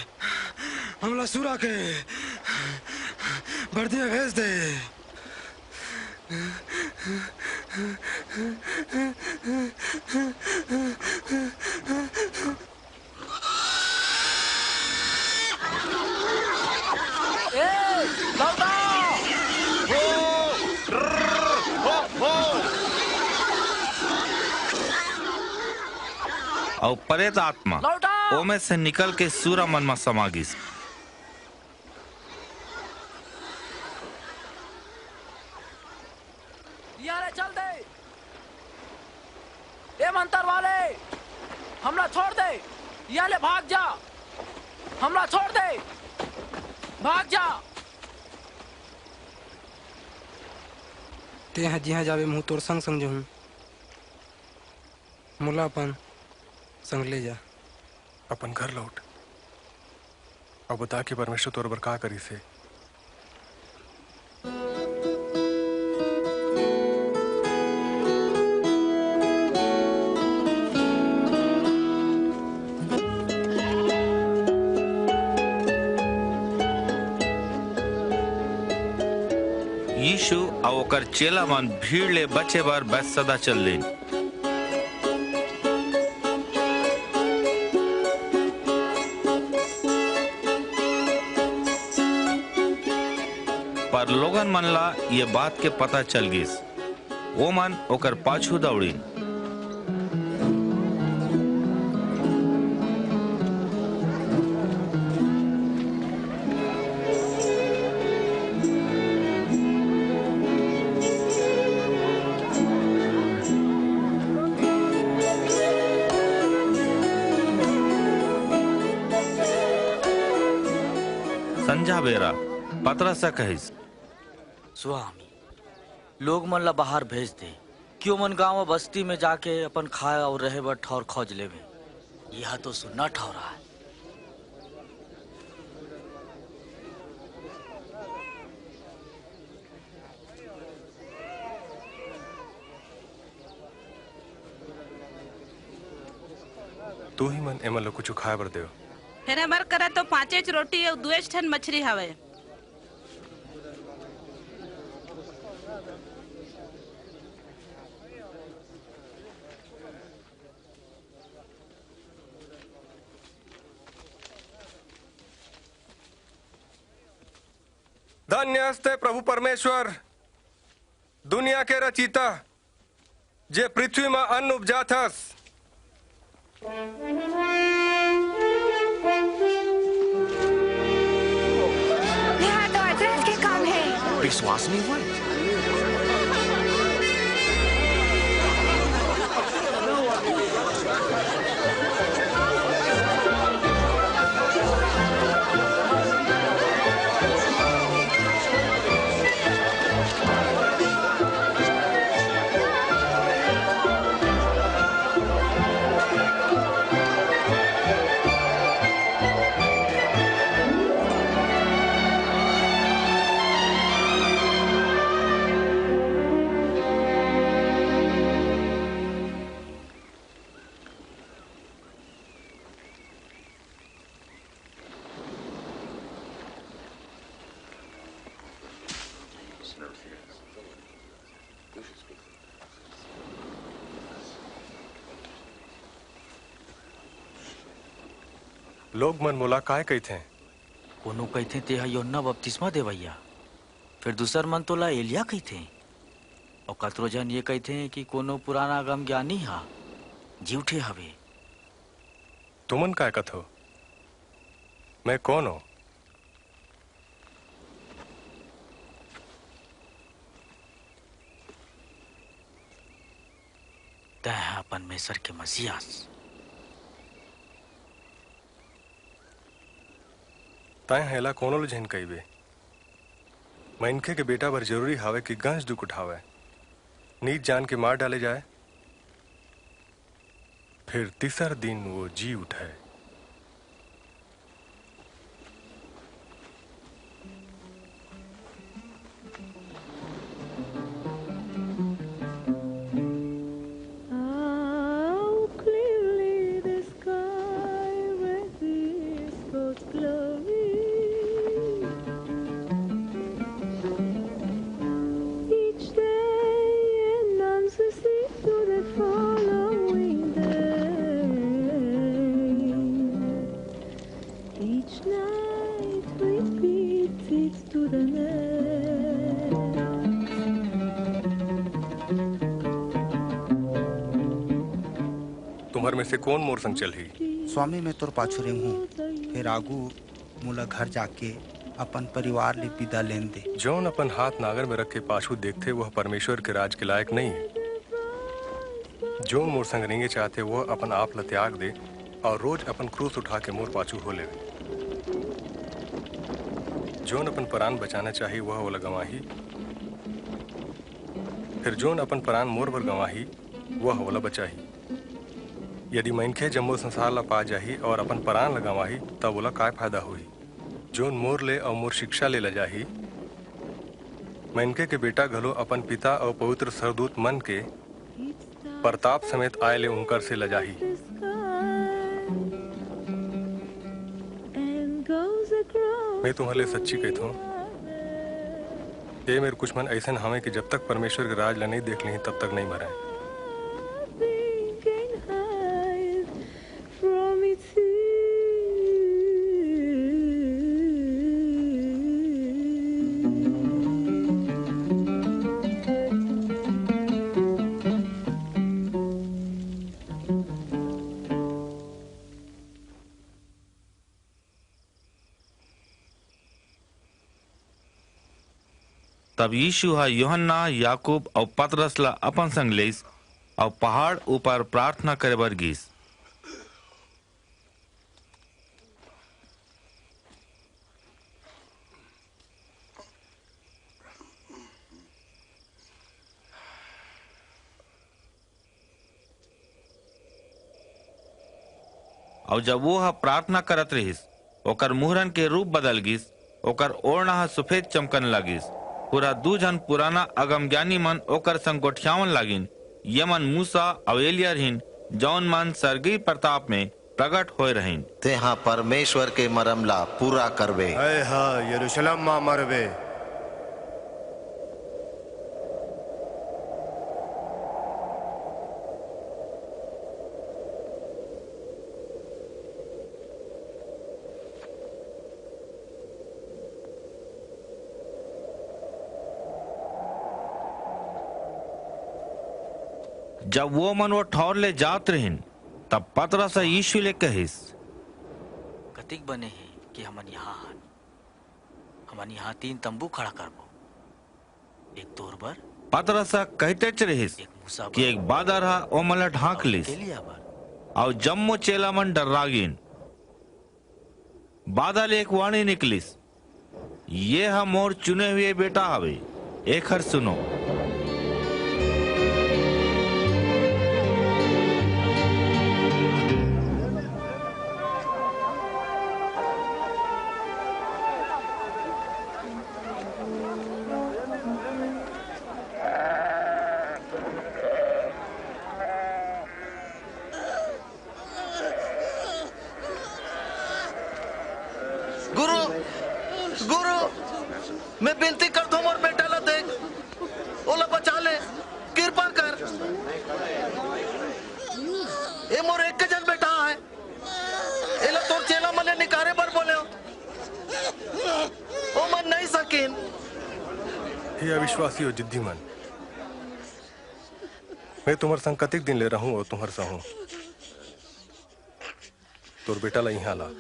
हमला सूरा के बरदी में भेज दे। ए, लौटा! हो! हो! हो! अउ परेत आत्मा लौटा! ओमे से निकल के सूरा मन म समा गिस। इहाँ ले चल दे। ए मंतर वाले, हमला छोड़ दे। इहाँ ले भाग जा, हमला छोड़ दे, भाग जा। तेंह जिहाँ जाबे, महूँ तोर संग संग जहूँ। मोला अपन संग ले जा। अपन घर लौट। अउ बता कि परमेश्वर तोर बर का करिस हे। यीशु अउ ओकर चेला मन भीड़ ले बचे बर बैतसैदा चल दीन। पर लोगन मन ला ये बात के पता चल गिस, वो मन ओकर पाछू दौड़िन। संझा बेरा पतरस ह कहिस, स्वामी, लोग मन ला बाहर भेज दे, कि ओमन गांव अउ बस्ती में जाके अपन खाए अउ रहे बर ठौर खोज लेवे। यह तो सुन्ना ठौरा हे। तुही मन एमन ला कुछु खाए बर देव। फेर हमर करा तो पांचेच रोटी अउ दुएच ठन मछरी हवय। धन्य हस ते प्रभु परमेश्वर, दुनिया के रचिता, जे पृथ्वी म अन्न उपजाथस। यहाँ तो अचरज के काम हे। विश्वास नहीं हुआ? लोग मन मोला काय कहिथें? कोनो कहिथें, तेहा यूहन्ना बपतिस्मा देवइया, फेर दूसर मन तोला एलिय्याह कहिथें, अऊ कतरो झन ये कहिथें कि कोनो पुराना अगमज्ञानी ह जी उठे हवे। तुमन काय कथो? मैं कोन हों? तैं ह परमेसर के मसीह अस। तैं ह एला कोनो ल झन कहिबे। मनखे के बेटा बर जरूरी हावय कि गंज दुख उठावय, नीच जान के मार डाले जाय, फिर तीसर दिन वो जी उठय। How clearly the sky reveals God's glory. Each day announces it to the following day. Each night repeats it to the next. तुम्हर में से कोन मोर संग चलही? स्वामी, मैं तोर पाछू रेंगहूं, फेर आगू मोला घर जाके अपन परिवार ले बिदा लेन दे। जौन अपन हाथ नागर में रख के पाछू देखथे, वह परमेश्वर के राज के लायक नहीं है। जो मोर संग रेंगे चाहथे, वह अपन आप ल त्याग दे और रोज अपन क्रूस उठा के मोर पाछू हो लेवे। जोन अपन परान बचाना चाही, वह ओला गंवाही, फिर जोन अपन परान मोर बर गंवाही, वह ओला बचाही। यदि मनखे जम्मो संसार ला पा जाही और अपन परान ला गंवाही, तब ओला काय फायदा होही? जोन मोर ले अऊ मोर शिक्षा ले लजाही, मनखे के बेटा घलो अपन पिता अऊ पवित्र सरदूत मन के परताप समेत आय ले उंकर से लजाही। मैं तुम्हर ले सच्ची कहिथों, ए मेर कुछ मन अइसन हवय कि जब तक परमेश्वर के राज ला नइ देख लिही, तब तक नइ मरय। तब यीशु ह यूहन्ना, याकूब अऊ पतरस ला अपन संग लेइस अऊ पहाड़ ऊपर प्रार्थना करे बर गीस। अऊ जब वो ह प्रार्थना करत रिहिस, ओकर मुहरन के रूप बदल गीस, ओकर ओढ़ना ह सफेद चमकन लगिस। पूरा दू झन पुराना अगमज्ञानी मन ओकर संग गोठियावन लागिन, ये मन मूसा अऊ एलिया रिहिन, जऊन मन सरगी परताप में प्रगट होय रहिन। तेहा परमेश्वर के मरम ला पूरा करबे। तैहा यरूशलेम मा मरबे। जब वो मन वो ठौर ले जात रहिन, तब पतरस ह यीशु ले कहिस, कतिक बने हे कि हमन यहाँ हन। हमन यहाँ तीन तंबू खड़ा करबो, एक तोर बर, पतरस ह कहितेच रहिस एक मूसा कि बर, एक बादर ह ओमन ला ढांक अऊ लीस, एलिया बर। अऊ जम्मो चेला मन डर्रा गीन। बादर ले एक वाणी निकलिस, ये ह मोर चुने हुए बेटा हवे, एखर सुनो। गुरु, गुरु, मैं बिनती करथों, मोर बेटा ला देख, ओला बचा ले, किरपा कर। ए मोर एक झन बेटा हे, एला तोर चेला मन ले निकारे बर बोलेंव, ओमन नइ सकिन। हे अविश्वासी अऊ जिद्दी मन, मैं तुम्हर संग कतिक दिन ले रहूं अऊ तुम्हर संग हूं? तोर बेटा ला इहां ला।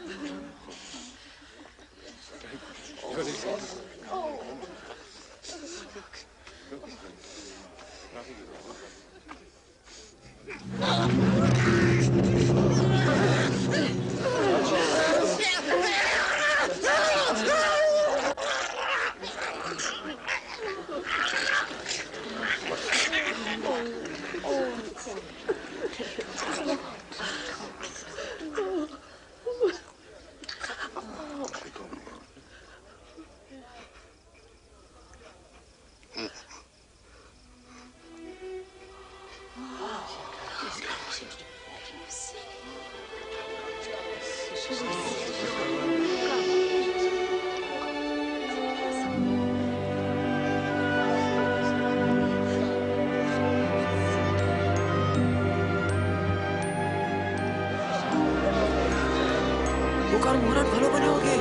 ओकर मूरत घलो बने होगे।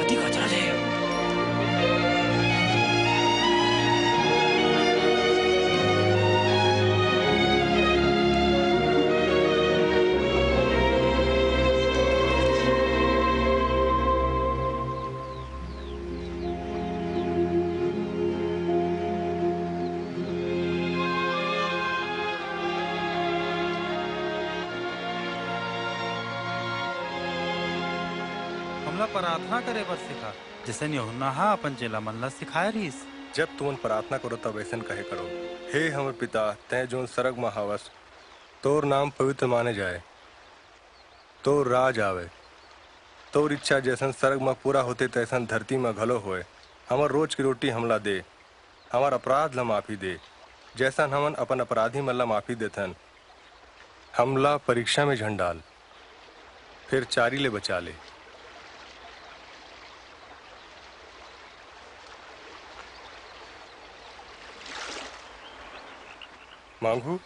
कतिक अचरज हे। हमला प्रार्थना करे बर सिखा, जइसन यूहन्ना ह अपन चेला मन ला सिखाय रिहिस। जब तुमन प्रार्थना करो, तब अइसन कहे करो, "हे हमर पिता, तैं जोन सरग म हवस, तोर नाम पवित्र माने जाए, तोर राज आवे, तोर इच्छा जइसन सरग म पूरा होथे, तइसन धरती म घलो होय। हमर रोज के रोटी हमला दे, हमर अपराध ल माफी दे, जइसन हमन अपन अपराधी मन ल माफी देथन। हमला परीक्षा में झन डाल, फेर चारी ले बचा ले।" मांगहू,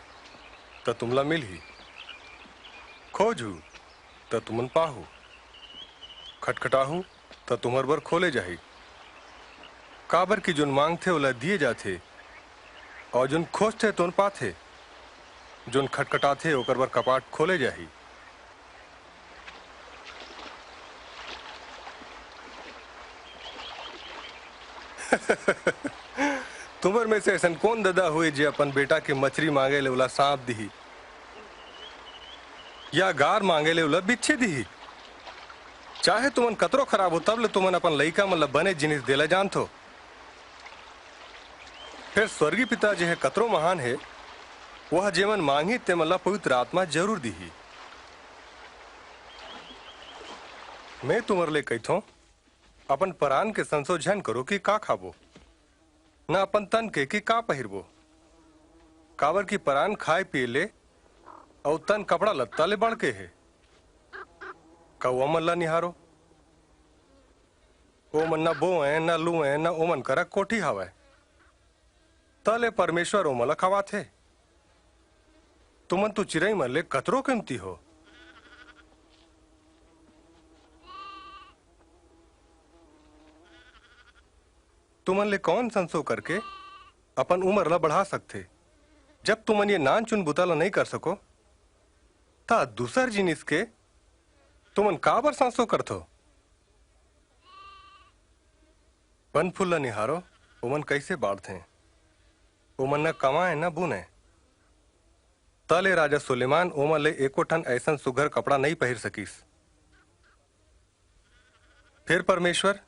त तुमला मिलही, खोजहू, त तुमन पाहू, खटखटाहू, त तुम्हर बर खोले जाही। काबर कि जोन मांगथे, ओला दिए जाथे, अऊ जोन खोजथे, तोन पाथे, जोन खटखटाथे, ओकर बर कपाट खोले जाही। तुम्हर में से अइसन कोन ददा होही, जे अपन बेटा के मछरी मांगे ले ओला सांप दिही, या गार मांगे ले ओला बिच्छी दिही? चाहे तुमन कतरो खराब हो, तब ले तुमन अपन लइका मन ल बने जिनिस देला जानथो। फेर स्वर्गीय पिता, जे ह कतरो महान हे, वह जेमन मांगही, तेमन ला पवित्र आत्मा जरूर दिही। मैं तुम्हर ले कहिथों, अपन परान के संसो झन करो कि का खाबो, न अपन तन के कि का पहिरबो। काबर कि परान खाए पिए ले अऊ तन कपड़ा लत्ता ले बढ़ के हे। कौआ मन ला निहारो, ओमन न बोएं, न लुएं, न ओमन करा कोठी हवय, तले परमेश्वर ओमन ला खवाथे। तुमन तो चिरई मन ले कतरो कीमती हो। तुमन ले कौन संसो करके अपन उमर ला बढ़ा सकथे? जब तुमन ये नानचुन बुता ला नइ कर सको, त दूसर जिनिस के तुमन काबर संसो करथो? बन फूल ला निहारो, ओमन कइसे बाढ़थें? ओमन न कमाएं, न बुनें। तले राजा सुलेमान ओमन ले एको ठन अइसन सुघर कपड़ा नइ पहिर सकिस। फेर परमेश्वर,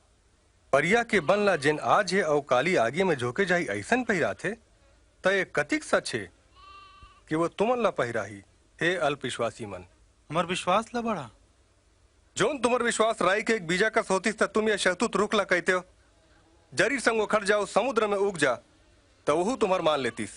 परिया के बन ला, जेन आज हे अऊ काली आगी म झोंके जाही, अइसन पहिराथे, त ए कतिक सच हे कि वो तुमन ला पहिराही, हे अल्प विश्वासी मन। हमर विश्वास ला बढ़ा। जोन तुम्हर विश्वास राई के एक बीजा कस होतिस, त तुम ये शहतूत रुख ला कहितेव, "जरी संग उखड़ जा अऊ समुद्र म उग जा," त वहू तुम्हर मान लेतिस।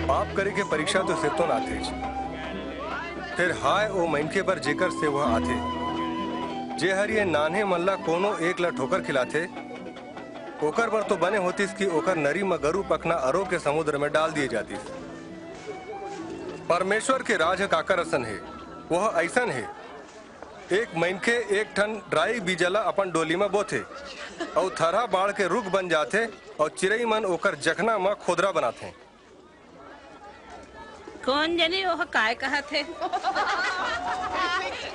पाप करे के परीक्षा तो सिरतोन आथेच, फेर हाय ओ मनखे बर, जेकर से वह आथे, जे हर ये नान्हे मन ला कोनो एक ला ठोकर खिलाथे। ओकर बर तो बने होतिस कि ओकर नरी म गरू पखना अरो के समुद्र म डाल दिए जातिस। परमेश्वर के राज ह काकर असन हे? वह अइसन हे, एक मनखे एक ठन राई बीजा ला अपन डोली म बोथे, अऊ थरहा बाढ़ के रुख बन जाथे, अऊ चिरई मन ओकर जखना म खोदरा बनाथे। कोन जनी ओह काय कहत हे?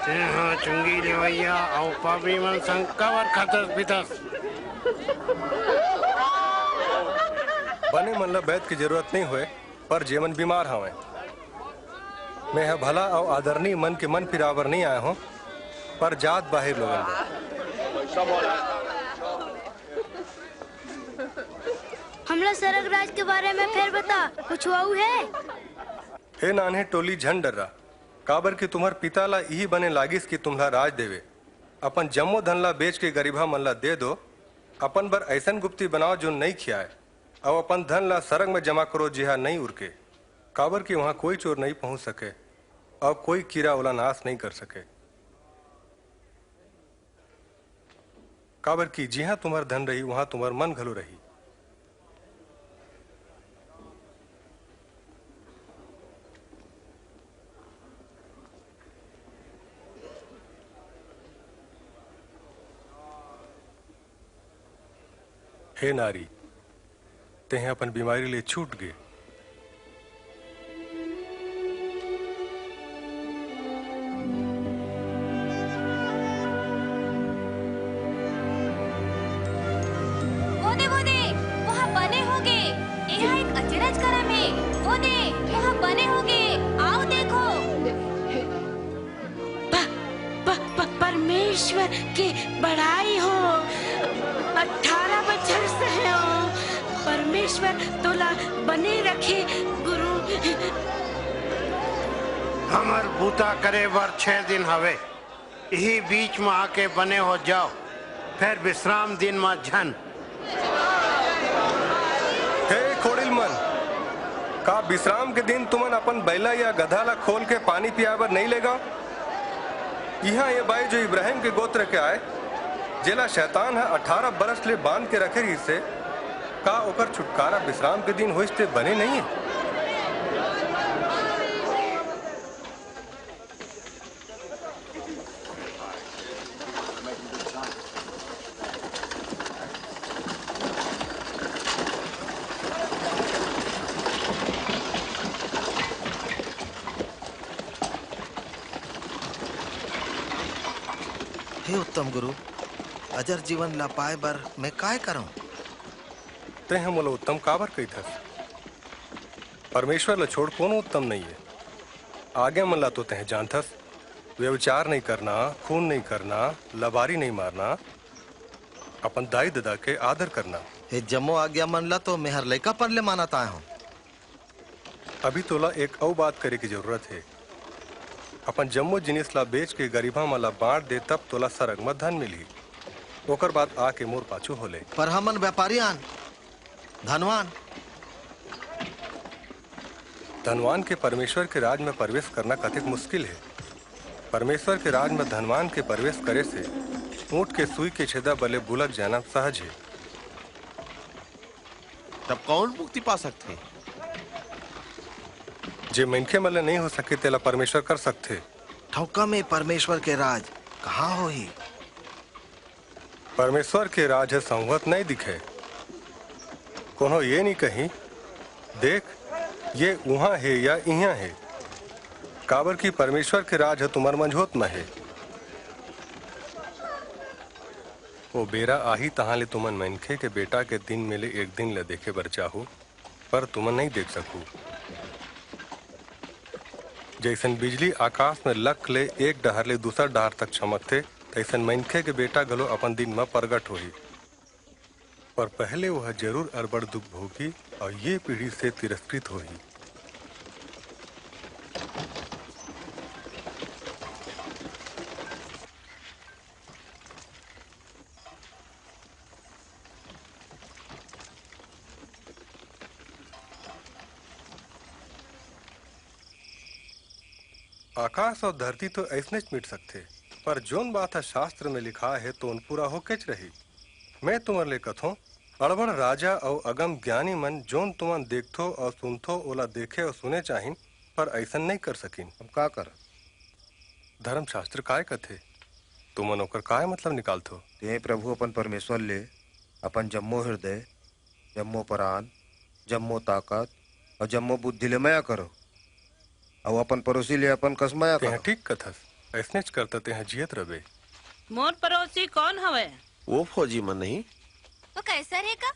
तेंहा चुंगी लेवइया अऊ पापी मन संग काबर खातस पीतस? बने मन ल बैद के जरूरत नइ होय, पर जेमन बीमार हवंय। मैं ह भला अउ आदरणीय मन के मन फिरावर नइ आय हों, पर जात बाहिर लोगन बर। हमला सरग राज के बारे में फेर बता, कुछ हुआ है? हे नान्हे टोली, झन डर्रा, काबर कि तुम्हर पिता ला इही बने लागिस कि तुम्हला राज देवे। अपन जम्मो धन ला बेच के गरीबहा मन ला दे दो, अपन बर अइसन गुप्ती बनाओ, जो नइ खियाय, अउ अपन धन ला सरग में जमा करो, जिहा नइ उरके, काबर कि उहां कोई चोर नइ पहुंच सके, अउ कोई कीरा ओला नाश नइ कर सके। काबर कि जिहां तुम्हर धन रही, उहां तुम्हर मन घलो रही। हे नारी, तेंह अपन बीमारी ले छूट गे। वो दे, वो दे, वह बने होगे। एहा एक अचरज करम हे। वो दे, वह बने होगे। आओ देखो। प-, प-, प-, परमेश्वर के बड़ाई हो। अठारह बछर सहे हो। परमेश्वर तोला बने रखे, गुरु। हमर बूता करे बर छह दिन हवे। इही बीच म आके बने हो जाओ, फेर विश्राम दिन म झन। हे खोड़िल मन, का विश्राम के दिन तुमन अपन बैला या गधा ला खोल के पानी पियाए बर नइ लेगा? इहां ये बाई, जो इब्राहिम के गोत्र के आय, जेला शैतान ह अठारह बरस ले बांध के रखे रिहिस हे, का ओकर छुटकारा विश्राम के दिन होइस ते बने नइये? हे उत्तम गुरु, अजर जीवन ला पाए बर मैं काय करंव? तेंह मोला उत्तम काबर कहिथस? परमेश्वर ला छोड़ कोनो उत्तम नइये। आज्ञा मन ला तो तेंह जानथस, व्यभिचार नइ करना, खून नइ करना, लबारी नइ मारना, अपन दाई ददा के आदर करना। हे जम्मो आज्ञा मन ला तो मेहर लइकापन ले मानत आय हंव। अभी तोला एक अउ बात करे के जरूरत हे। अपन जम्मो जिनिस ला बेच के गरीबहा मन ला बांट दे, तब तोला सरग म धन मिलही। ओकर बाद आके मोर पाछू हो ले। पर हमन व्यापारी आन, धनवान। धनवान के परमेश्वर के राज म प्रवेश करना कतेक मुश्किल हे। परमेश्वर के राज म धनवान के प्रवेश करे से ऊंट के सुई के छेदा बले बुलक जाना सहज हे। तब कौन मुक्ति पा सकथे? जे मनखे मन ले नइ हो सके, तेला परमेश्वर कर सकथे। ठौका में परमेश्वर के राज कहाँ होही? परमेश्वर के राज ह संवत नइ दिखे। कोनो ये नइ कही, "देख, ये उहाँ हे या इहाँ हे," काबर कि परमेश्वर के राज ह तुम्हर मंझोत म हे। ओ बेरा आही, तहाँ ले तुमन मनखे के बेटा के दिन में ले एक दिन ल देखे बर चाहू, पर तुमन नइ देख सकू। जइसन बिजली आकाश में लक ले एक डहर ले दूसर डहर तक चमकथे, तइसन मनखे के बेटा घलो अपन दिन म परगट होही। पर पहले वह जरूर अरबड़ दुख भोगी अउ ये पीढ़ी से तिरस्कृत होही। आकाश अउ धरती तो अइसनेच मिट सकथे, पर जोन बात ह शास्त्र में लिखाय हे, तोन पूरा होकेच रही। मैं तुमर ले कथों, अड़बड़ राजा अउ अगम ज्ञानी मन जोन तुमन देखथो अउ सुनथो, ओला देखे अउ सुने चाहिन, पर अइसन नइ कर सकिन। हम का करन? धर्मशास्त्र काय कथे? तुमन ओकर काय मतलब निकालथो? तें प्रभु अपन परमेश्वर ले अपन जम्मो हृदय, जम्मो परान, जम्मो ताकत अउ जम्मो बुद्धि ले मया करो, अउ अपन परोसी ले अपन कस मया तेंह करो। ठीक कथस, अइसनेच करता तेंह जियत रबे। मोर परोसी कौन हवे? वो फौजी मन नहीं? वो कैसर हे का?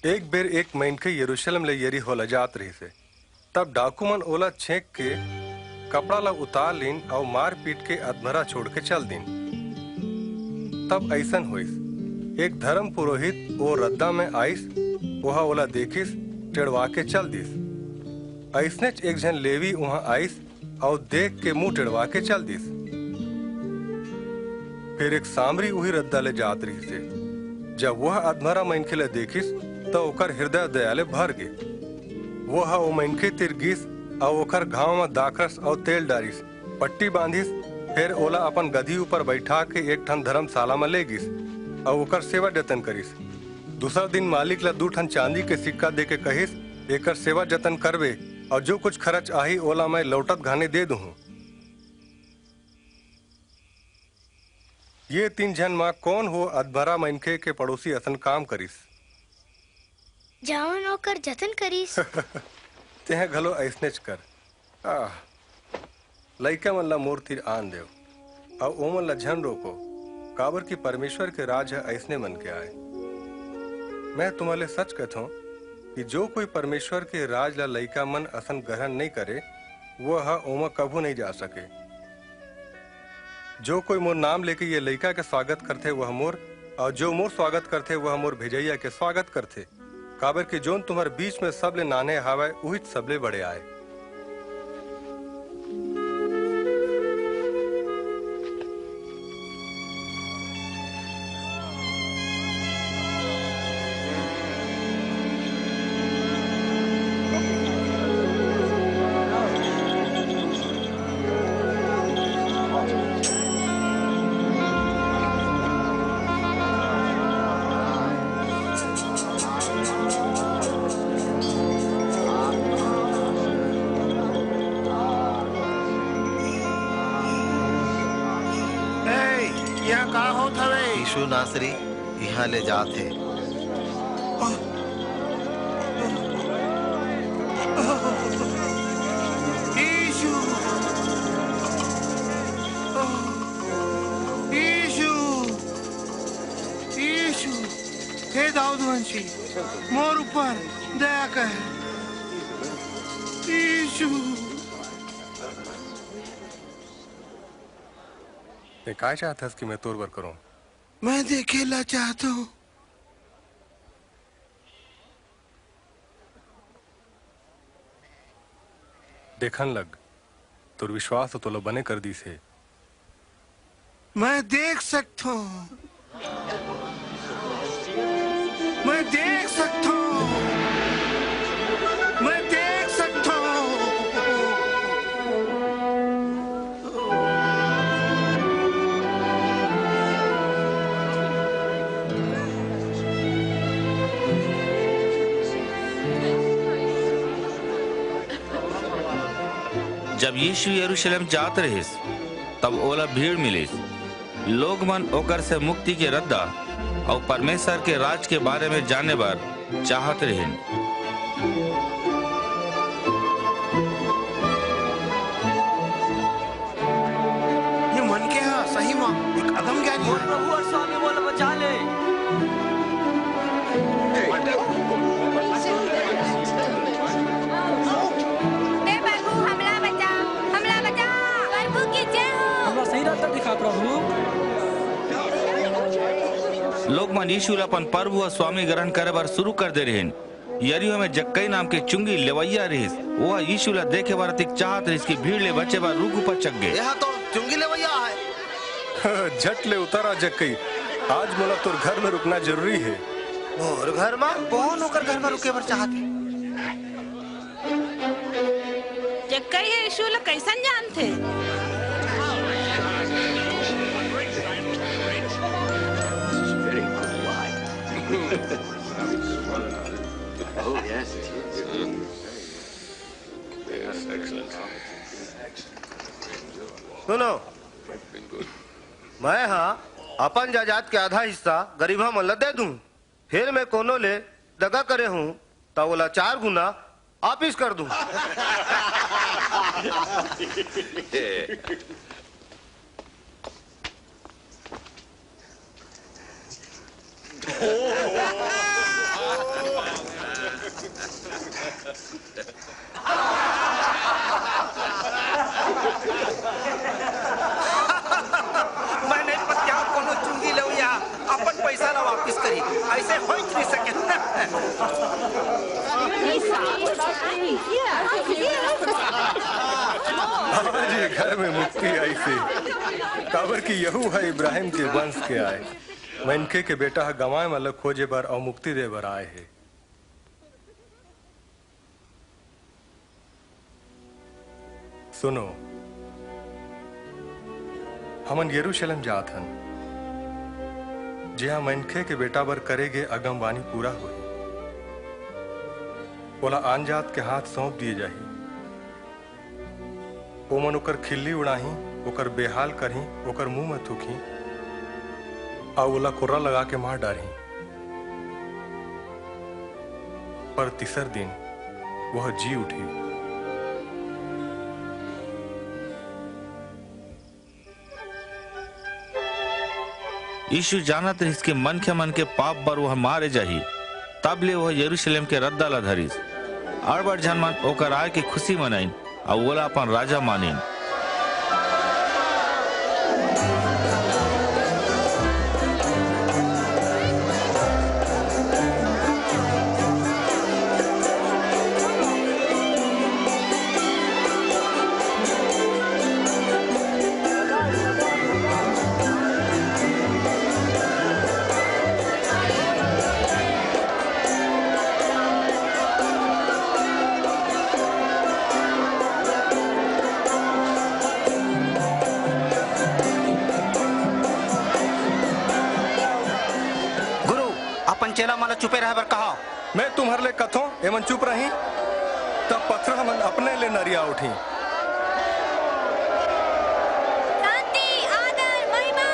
एक बेर एक मनखे यरूशलेम ले यरीहो ला जात रहिस हे। तब डाकू मन ओला छेंक के कपड़ा ला उतार लीन अऊ मार पीट के अधमरा छोड़ के चल दीन। तब अइसन होइस, एक धर्म पुरोहित ओ रद्दा में आइस, ओहा ओला देखिस, टेढ़वा के चल दिस। अइसनेच एक झन लेवी उहां आइस अऊ देख के मुंह टेढ़वा के चल दिस। फेर एक सामरी उही रद्दा ले जात रिहिस हे। जब वह अधमरा मनखे ला देखिस, त ओकर हिरदय दया ले भर गे। वह ओ मनखे तीर गिस अऊ ओकर घांव म दाखरस अऊ तेल डारिस, पट्टी बांधिस, फेर ओला अपन गधी ऊपर बइठा के एक ठन धरमसाला म ले गिस अऊ ओकर सेवा जतन करिस। दूसर दिन मालिक ला दू ठन चांदी के सिक्का देके कहिस, "एकर सेवा जतन करबे, अऊ जो कुछ खरच आही, ओला मैं लौटत घानी दे दूहूं।" ये तीन झन म कोन हो अधमरा मनखे के पड़ोसी असन काम करिस? जऊन ओकर जतन करिस। तेंह घलो अइसनेच कर। आह, लइका मन ला मोर तीर आन देव, अऊ ओमन ला झन रोको, काबर कि परमेश्वर के राज ह अइसने मन के आय। मैं तुम्हां ले सच कथंव कि जो कोई परमेश्वर के राज ला लइका मन असन ग्रहण नइं करे, वो ह ओमा कभू नइं जा सके। जो कोई मोर नाम लेके ये लइका के स्वागत करथे, वह मोर, अऊ जो मोर स्वागत करथे, वह मोर भेजइया के स्वागत करथे। काबर कि जोन तुम्हर बीच में सबले नान्हे हावय, उहीच सबले बड़े आय। ए, यहाँ का होत हवे? यीशु नासरी इहाँ ले जात हे। यीशु, यीशु, यीशु, हे दाऊद वंशी, मोर ऊपर दया कर। यीशु। ते काय चाहथस कि मैं तोर बर करूं? मैं देखे ला चाहत हूं। देखन लग, तोर विश्वास तो तोला बने कर दीस हे। मैं देख सकथों। मैं देख सकथों। मैं देख सकथों। जब यीशु यरूशलेम जात रहिस, तब ओला भीड़ मिलिस। लोग मन ओकर से मुक्ति के रद्दा अऊ परमेश्वर के राज के बारे में जाने बर चाहत रहिन। ये मनखे ह सही म एक अदम ज्ञानी हे। प्रभु अऊ स्वामी, मोला बचा ले। हे प्रभु, हमला बचा, हमला बचा। प्रभु की जय हो। हमला सही रास्ता दिखा, प्रभु। लोग मन यीशु ला अपन प्रभु अऊ स्वामी ग्रहण करे बर शुरू कर दे रहिन। यरीहो में जक्कई नाम के चुंगी लेवइया रिहिस। ओह यीशु ला देखे बर अतिक चाहत रिहिस कि भीड़ ले बचे बर रूख ऊपर चघ गे। एहा तो चुंगी लेवइया हे। झट ले उतर आ जक्कई, आज मोला तोर घर में रुकना जरूरी हे। मोर घर में? कोन ओकर घर में रुके बर चाहत हे? जक्कई ह यीशु ला कइसन जानथे? Oh, yes, it is. Yes, excellent. सुनो, मैं हा अपन जायदाद के आधा हिस्सा गरीबा मन ला दे दूं, फेर मैं कोनो ले दगा करे हूं, त ओला चार गुना वापिस कर दूं। आज ये घर में मुक्ति आइसे, काबर कि यहू ह इब्राहिम के वंश के आय। मनखे के बेटा ह गंवाय मन ल खोजे बर अउ मुक्ति दे बर आय हे। सुनो, हमन यरूशलेम जात हन, जिहां मनखे के बेटा बर करे गे अगमवाणी पूरा होही। ओला आनजात के हाथ सौंप दिए जाही। ओमन ओकर खिल्ली उड़ाहीं, ओकर बेहाल करहीं, ओकर मुंह म थूकहीं, अऊ ओला कोर्रा लगा के मार डारहीं। पर तीसर दिन वह जी उठी। यीशु जानत रिहिस कि मनखे मन के पाप बर वह मारे जाही, तब ले वह यरूशलेम के रद्दा ला धरिस। अड़बड़ झन मन ओकर आय के खुशी मनाइन, अऊ ओला अपन राजा मानिन। गुरु, अपन चेला मन ला चुपे रहे बर कहा। मैं तुम्हर ले कथों, एमन चुप रहीं, तब पथरा मन अपने ले नरिया उठीं। शांति, आदर, महिमा।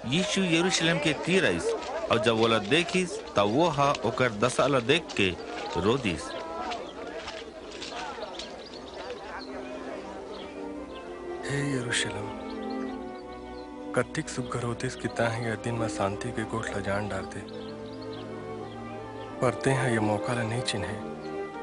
यीशु यरूशलेम के तीर आइस, अऊ जब ओला देखिस, त वो ह ओकर दशा ला देख के रो दिस। हे यरूशलेम, कतिक सुघर होतिस कि तैं ह ये दिन म शांति के गोठ ला जान डारते, पर तैं ह ये मौका ला नइं चिन्हे।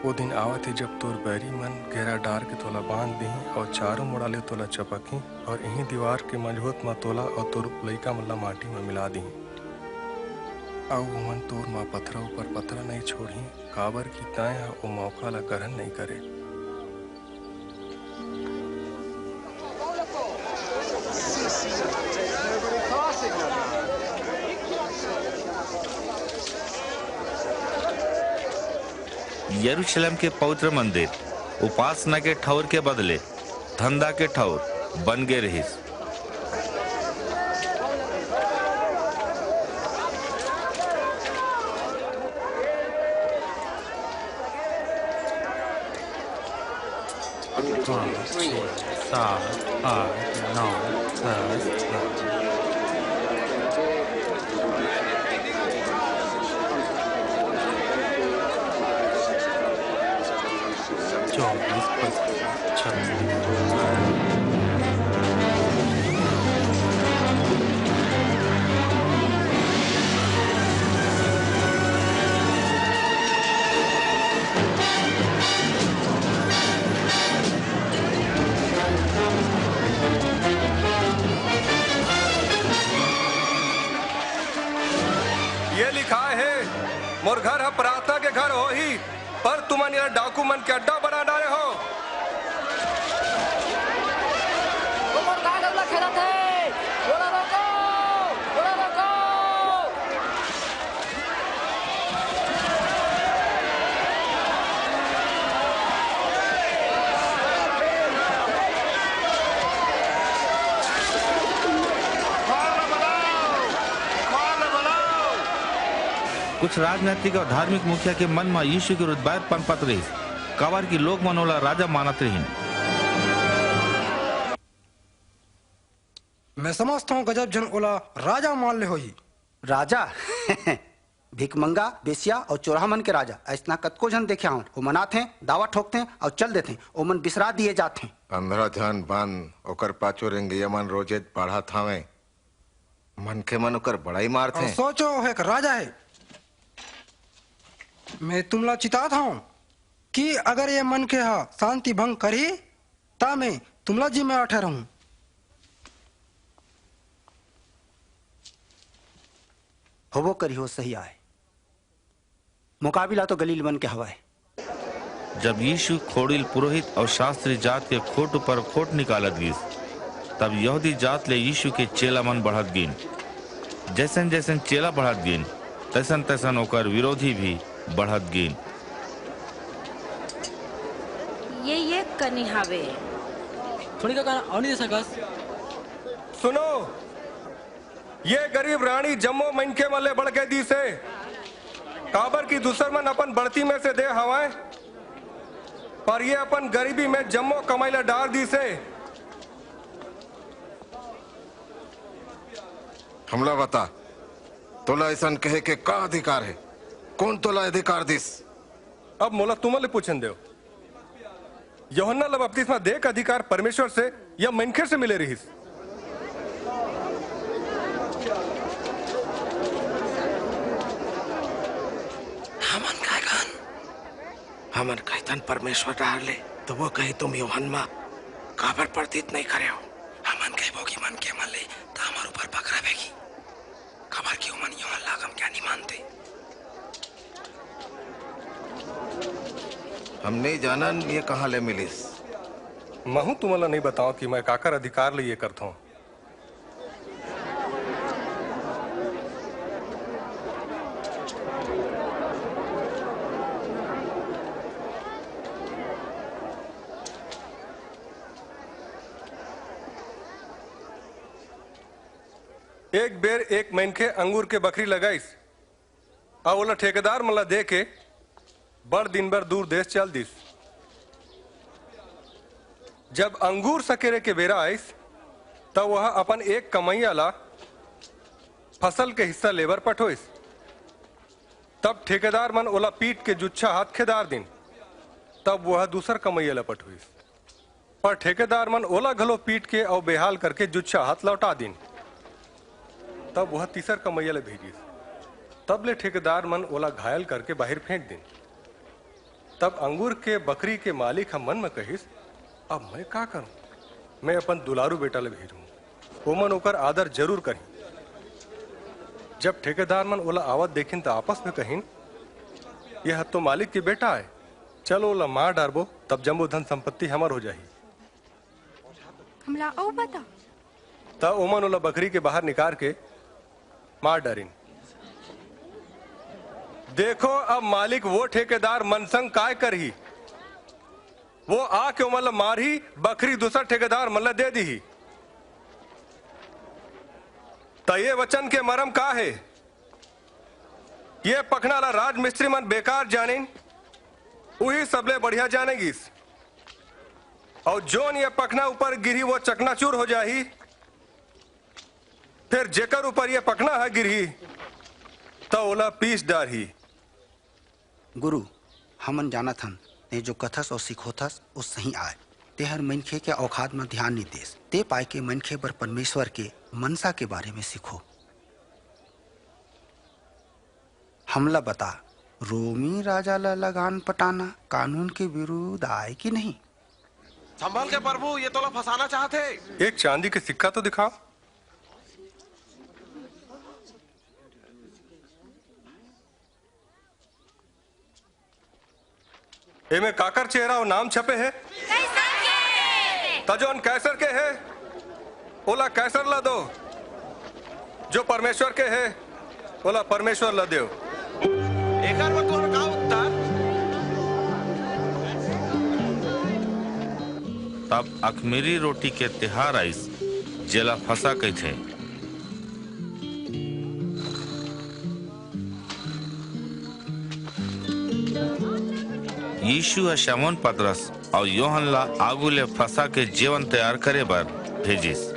वो दिन आवत हे, जब तोर बैरी मन घेरा डार के तोला बांध दिहीं अऊ चारों मुड़ा ले तोला चपकहीं। अऊ इहीं दीवार के मजबूत म तोला अऊ तोर लइका मन ला माटी म मिला दिहीं। अऊ ओमन तोर म पथरा ऊपर पथरा नइं छोड़हीं, काबर कि तैं ह ओ मौका ला ग्रहण नइं करे। यरूशलेम के पवित्र मंदिर उपासना के ठौर के बदले धंधा के ठौर बन गे रिहिस। पाँच, छः, सात, आठ, नौ, दस, ग्यारह। चौबीस, पच्चीस, छब्बीस। ये लिखाय हे, मोर घर ह प्रार्थना के घर होही, पर तुमन एला डाकू मन के अड्डा बना डारे हो। ओमन का गलत खेलत हे? ओला रोको, ओला रोको। कुछ राजनैतिक अउ धार्मिक मुखिया के मन म यीशु के विरुद्ध बैर पनपत रहिस, काबर कि लोग मन ओला राजा मानत रहिन। मैं समझथंव, गजब झन ओला राजा मान ले होही। राजा? भिखमंगा, बेसिया अउ चोरहा मन के राजा, अइसना कतको झन देखे हंव। ओमन आथें, दावा ठोकथें अउ चल देथें। ओमन बिसरा दिए जाथें। पंद्रह झन बंद, ओकर पाछू रेंगइया मन रोजेच बाढ़त हवें। मनखे मन ओकर बड़ाई मारथें। अउ सोचो, ओह एक राजा हे। मैं तुमला चितात हंव। कि अगर ये मनखे ह शांति भंग करही, त मैं तुमला जिम्मेवार ठहराहूं। होबो करिहो, सही आय। मुकाबिला तो गलील मन के हवय। जब यीशु खोड़िल पुरोहित अउ शास्त्री जात के खोट ऊपर खोट निकालत गिस, तब यहूदी जात ले यीशु के चेला मन बढ़त गिन। जैसन जैसन चेला बढ़त गिन, तैसन तैसन ओकर विरोधी भी बढ़त गिन। ये, ये कनी हावे। थोड़ी का गाना अउ नहीं दे सकस। सुनो, ये गरीब रानी जम्मो मनखे मन ले बढ़ के दीस हे, काबर कि दूसर मन अपन बढ़ती में से दे हवय, पर ये अपन गरीबी में जम्मो कमाई ला डार दीस हे। हमला बता, तोला अइसन कहे के का अधिकार हे? कोन तोला अधिकार दिस? अब मोला तुमन ले पूछन देव, यूहन्ना ला बपतिस्मा दे के अधिकार परमेश्वर से या मनखे से मिले रिहिस? हमन काय कहन? हमन कहिथन परमेश्वर डहार ले, तो वो कही, "तुम यूहन्ना काबर प्रतीत नहीं करे हो?" हमन कहिबो कि मनखे मन ले, त हमर ऊपर पकड़बे की? काबर कि ओमन यूहन्ना ला अगमज्ञानी मानथे। हम नहीं जानन ये कहाँ ले मिलिस। महू तुमन ला नहीं बताओ कि मैं काकर अधिकार ले ये करथों। एक बेर एक मनखे अंगूर के बखरी लगाइस, अउ ओला ठेकेदार मन ला दे के बड़ दिन बर दूर देश चल दिस। जब अंगूर सकेरे के बेरा आइस, त वह अपन एक कमैया ला फसल के हिस्सा लेबर पठोइस। तब ठेकेदार मन ओला पीट के जुच्छा हाथ खेदार दिन। तब वह दूसर कमैया ला पठोइस। पर ठेकेदार मन ओला घलो पीट के अउ बेहाल करके जुच्छा हाथ लौटा दिन। तब वह तीसर कमैया ले भेजिस। तब ले ठेकेदार मन ओला घायल करके बाहिर फेंक दिन। तब अंगूर के बखरी के मालिक ह मन म कहिस, "अब मैं का करूं? मैं अपन दुलारू बेटा ले भेजूं, ओमन ओकर आदर जरूर करही।" जब ठेकेदार मन ओला आवत देखिन, त आपस में कहिन, "यह तो मालिक के बेटा आय, चलो ओला मार डारबो, तब जम्मो धन संपत्ति हमर हो जाही।" हमला अउ बता। त ओमन ओला बखरी के बाहर निकार के मार डारिन। देखो, अब मालिक वो ठेकेदार मन संग काय करही। वो आके ओमन ला मारही, बखरी दूसर ठेकेदार मन ला दे दिही। त ये वचन के मरम का हे? ये पखना ला राजमिस्त्री मन बेकार जानिन, उही सबले बढ़िया जाने गिस। अउ जोन ये पखना ऊपर गिरही, वो चकनाचूर हो जाही। फेर जेकर ऊपर ये पखना ह गिरही, त ओला पीस डारही। गुरु, हमन जानत हन, तें जो कथस अउ सिखोथस, वो सही आय। तेंहर मनखे के औकात म ध्यान नइ देस। तें पाय के मनखे बर परमेश्वर के मनसा के बारे म सिखो। हमला बता, रोमी राजा ला लगान पटाना कानून के विरुद्ध आय कि नहीं? संभल के प्रभु, ये तोला फंसाना चाहत हे। एक चांदी के सिक्का तो दिखाओ। एमे काकर चेहरा अउ नाम छपे हे? कैसर के। त जोन कैसर के हे, ओला कैसर ला दो, जो परमेश्वर के हे, ओला परमेश्वर ला देव। एकर बर तोहर का उत्तर? तब अखमीरी रोटी के तिहार आइस, जेला फसह कहिथे। यीशु ह शमौन पतरस अउ योहन ला आगू ले फसह के जेवन तैयार करे बर भेजिस।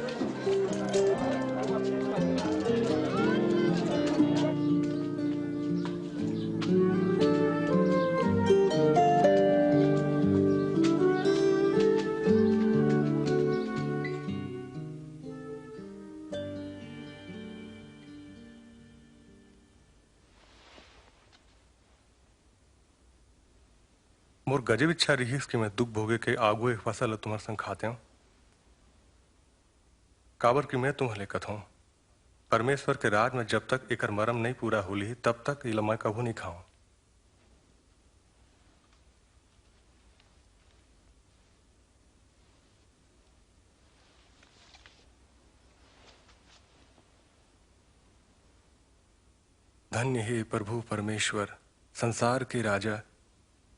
मोर गजब इच्छा रिहिस कि मैं दुख भोगे के आगू ए फसल ल तुम्हर संग खातेंव, काबर कि मैं तुम्हर ले कथों, परमेश्वर के राज म जब तक एकर मरम नइं पूरा हो लिही, तब तक एला मैं कभू नइं खांव। धन्य हे प्रभु परमेश्वर, संसार के राजा,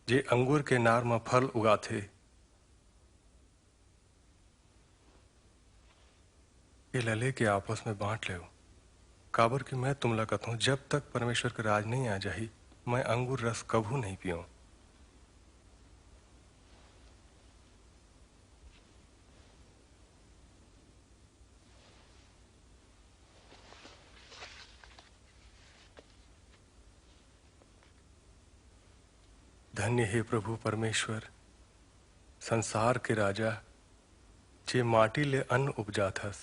जे अंगूर के नार म फल उगाथे। एला लेके आपस में बांट लेव, काबर कि मैं तुमला कथों, जब तक परमेश्वर के राज नइं आ जाही, मैं अंगूर रस कभू नइं पींव। धन्य हे प्रभु परमेश्वर, संसार के राजा, जे माटी ले अन्न उपजाथस।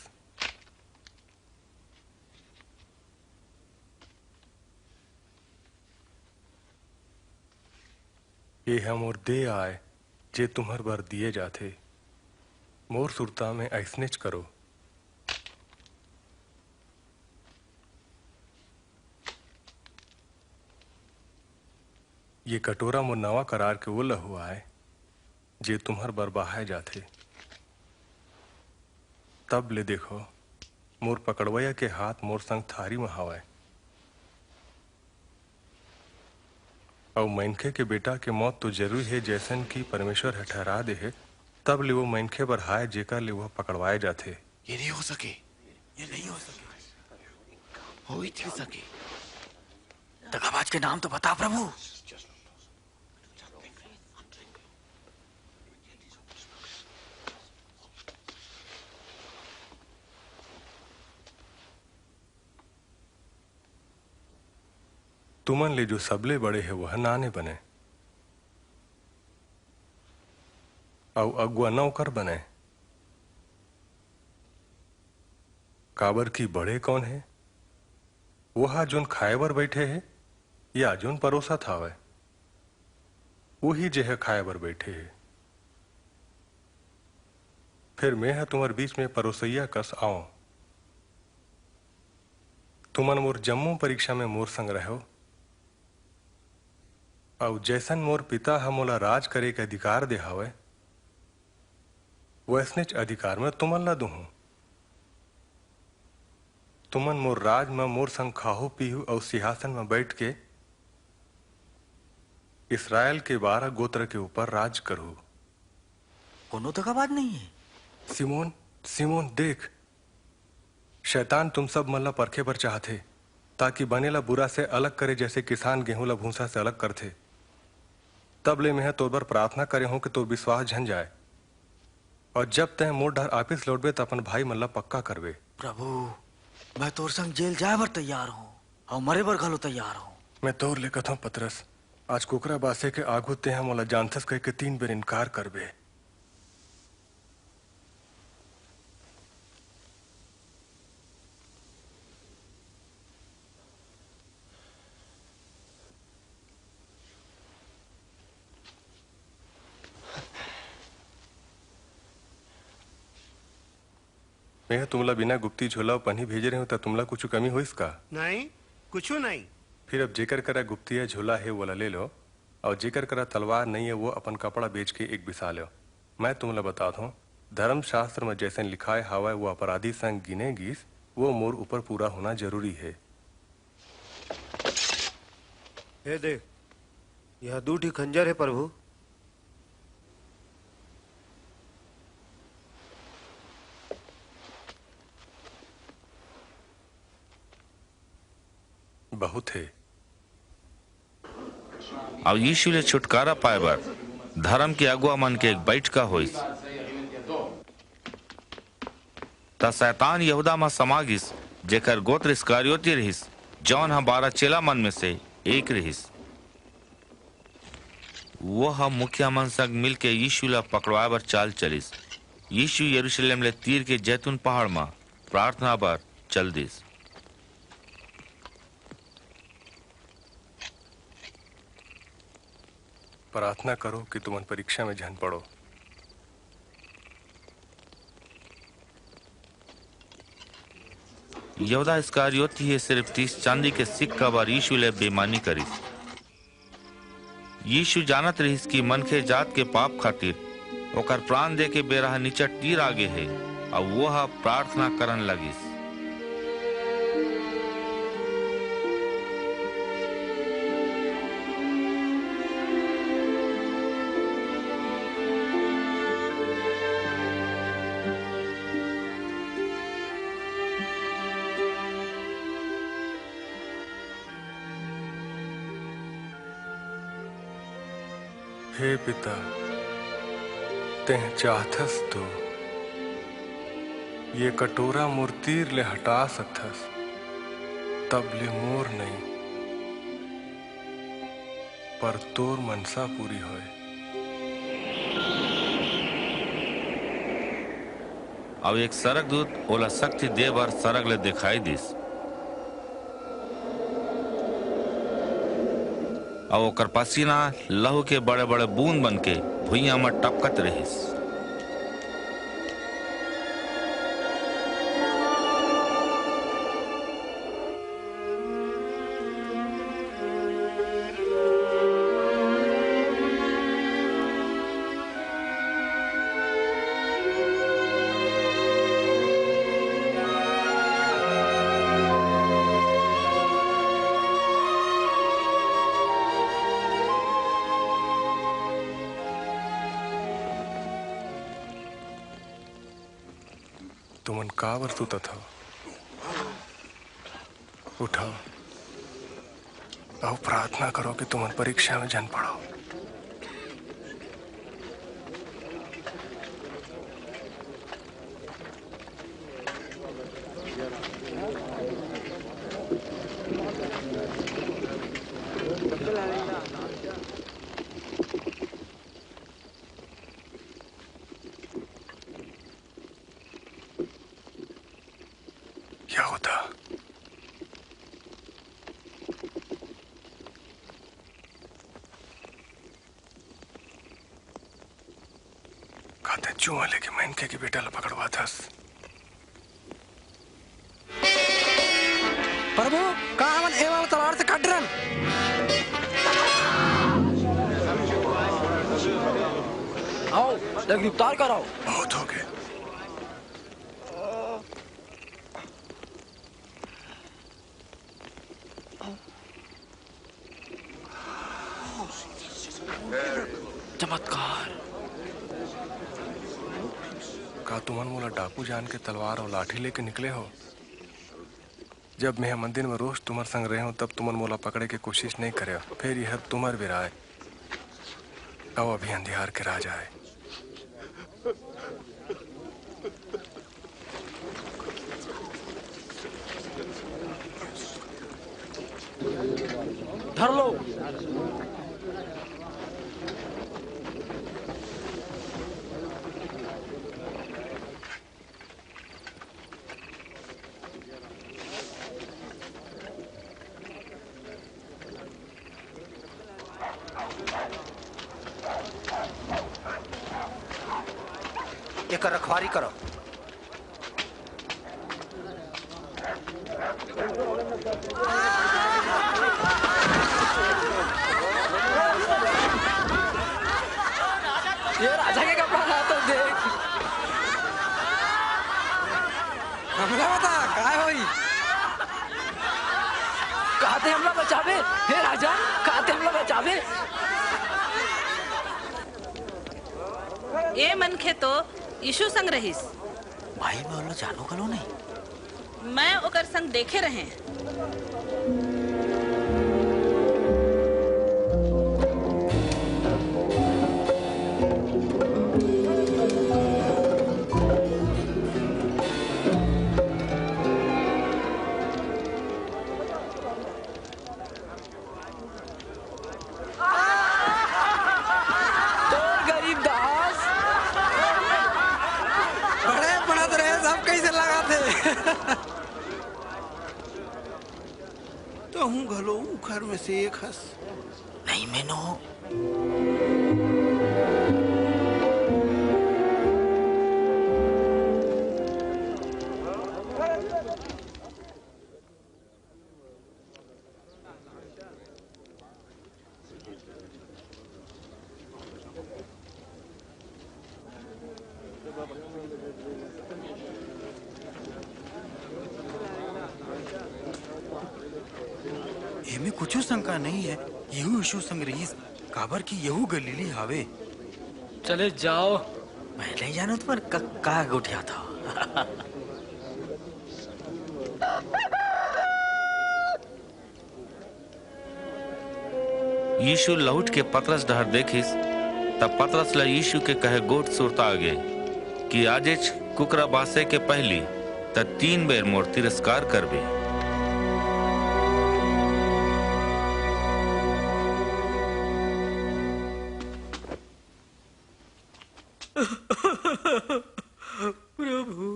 ये ह मोर देह आय, जे तुम्हर बर दिए जाथे। मोर सुरता में अइसनेच करो। ये कटोरा मोर नवा करार के वो लहू आय, जे तुम्हर बर बहाए जाथे। तब ले देखो, मोर पकड़वइया के हाथ मोर संग थारी म हवय। अऊ मनखे के बेटा के मौत तो जरूरी हे, जैसन कि परमेश्वर ह ठहरा दे हे। तब ले वो मनखे बर हाय, जेकर ले वह पकड़वाए जाथे। ये नहीं हो सके, ये नहीं हो सके, हो ही नहीं सके। दगाबाज के नाम तो बता प्रभु। तुमन ले जो सबले बड़े हे, वह नाने बने, अऊ अगुवा नौकर बने, काबर कि बड़े कौन हे? वह जोन खाए बर बइठे हे, या जोन परोसत हावय? उही जेह खाए बर बइठे हे। फेर मेंह तुम्हर बीच में परोसइया कस आंव। तुमन मोर जम्मो परीक्षा में मोर संग रहव, अऊ जैसन मोर पिता ह मोला राज करे के अधिकार दे हवय, वैसनेच अधिकार मैं तुमन ला दूहूं। तुमन मोर राज म मोर संग खाहू पीहू अऊ सिंहासन म बइठ के इसरायल के बारह गोत्र के ऊपर राज करहू। कोनो दगाबाज नहीं हे। सिमोन, सिमोन, देख, शैतान तुम सब मन ला परखे बर चाहथे, ताकि बने ला बुरा से अलग करे, जैसे किसान गेहूं ला भूसा से अलग करथे। तब ले मेंह तोर बर प्रार्थना करे हूं कि तोर विश्वास झन जाए, और जब तैं मोर डहर आपिस लौटबे, त अपन भाई मन ला पक्का करबे। प्रभु, मैं तोर संग जेल जाए बर तैयार हूं, अऊ मरे बर घलो तैयार हूं। मैं तोर ले कथों, पतरस, आज कुकरा बासे के आगू तेंह मोला जानथस कहिके तीन बेर इनकार करबे। मेंह तुमला बिना गुप्ती झोला अऊ पनही भेजे रहेंव, त तुमला कुछु कमी होइस का? नहीं, कुछु नहीं। फिर अब जेकर करा गुप्ती झोला हे, वोला ले लो, अऊ जेकर करा तलवार नहीं हे, वो अपन कपड़ा बेच के एक बिसा लो। मैं तुमला बताथों, धर्मशास्त्र म जैसन लिखाय हावय, वो अपराधी संग गिने गीस, वो मोर ऊपर पूरा होना जरूरी हे। हे देख, यह दू ठी खंजर हे, प्रभु। बहुत हे। अऊ यीशु ले छुटकारा पाए बर धरम के अगुवा मन के एक बइठका होईस। त शैतान यहूदा म समा गीस, जेकर गोत्र इस्करियोती रिहिस, जऊन ह बारह चेला मन में से एक रिहिस। वो ह मुखिया मन संग मिलके यीशु ला पकड़वाए बर चाल चलिस। यीशु यरूशलेम ले तीर के जैतून पहाड़ म प्रार्थना बर चल दिस। प्रार्थना करो कि तुमन परीक्षा में झन पड़ो। यहूदा इस्करियोती ह सिरिफ तीस चांदी के सिक्का बर यीशु ले बेईमानी करिस। यीशु जानत रिहिस कि मनखे जात के पाप खातिर ओकर प्राण दे के बेरा ह निचट तीर आगे हे, अऊ वो ह प्रार्थना करन लगिस। हे पिता, तेंह चाहथस तो ये कटोरा मोर तीर ले हटा सकथस, तब ले मोर नहीं, पर तोर मनसा पूरी होय। अउ एक सरगदूत ओला शक्ति दे बर सरग ले दिखाई दिस। अउ ओकर पसीना लहू के बड़े-बड़े बूंद बन के भुइयां म टपकत रिहिस। तुमन काबर सुतत हव? उठव अउ प्रार्थना करो कि तुमन परीक्षा में झन पड़व। यहूदा, का तें जुआं लेके मनखे के बेटा ला पकड़वाथस? प्रभु, का हमन ए वाला तलवार से काट डरन? आओ, ले गिरफ्तार कराओ। बहुत हो गे। चमत्कार। का तुमन मोला डाकू जान के तलवार अउ लाठी लेके निकले हो? जब मेंह मंदिर में रोज तुम्हर संग रेहेंव, तब तुमन मोला पकड़े के कोशिश नइं करेव। फेर यह तुम्हर बेरा आय, अउ अभी अंधियार के राज आय। धर लो। एकर रखवारी करो। ये राजा के कपड़ा ला तो देख। हमला बता, काय होई? का तें हमला बचाबे? हे राजा, का तें हमला बचाबे? ए मनखे तो यीशु संग रहिस। भाई, मैं ओला जानो घलो नहीं। मैं ओकर संग देखे रहें। तोर गरीब दास। बड़े पढ़त रहे, सब कैसे लगा थे? तहूं घलो उखर में से एक हस। नहीं, मैं नो। एमे कुछू शंका नहीं है, यहू यीशु संग रहिस, काबर कि यहू गलीली हावे। चले जाओ। मैं नहीं जानत पर क-, का गोठियाथव। यीशु लहुट के पतरस डहर देखिस, त पतरस ल यीशु के कहे गोठ सुरता गे कि आजेच कुकरा बासे के पहिली त तीन बेर मोर तिरस्कार करबे। प्रभु,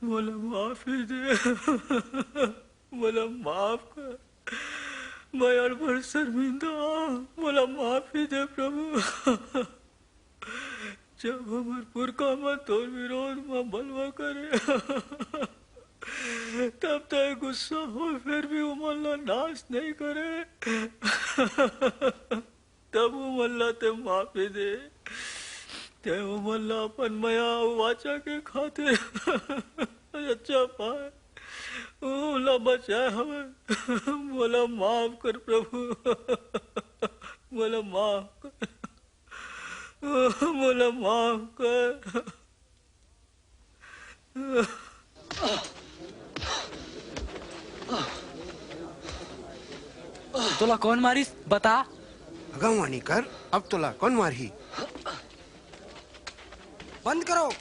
मोला माफी दे। मोला माफ कर। मैं अड़बड़ शर्मिंदा हूँ। मोला माफी दे, प्रभु। जब हमर पुरखा मन तोर विरोध म बलवा करे, तब तैं गुस्सा हो, फिर भी ओमन ला नाश नहीं करे। तब ओमन ला तैं माफी दे। तैं ओमन ला अपन मया अउ वाचा के खातिर अच्छा पाए। ओमन ला बचाए हवय। मोला माफ कर, प्रभु। मोला माफ कर। मोला माफ कर। तोला कौन मारिस? बता। अगमवाणी कर, अब तोला कौन मारही? बंद करो,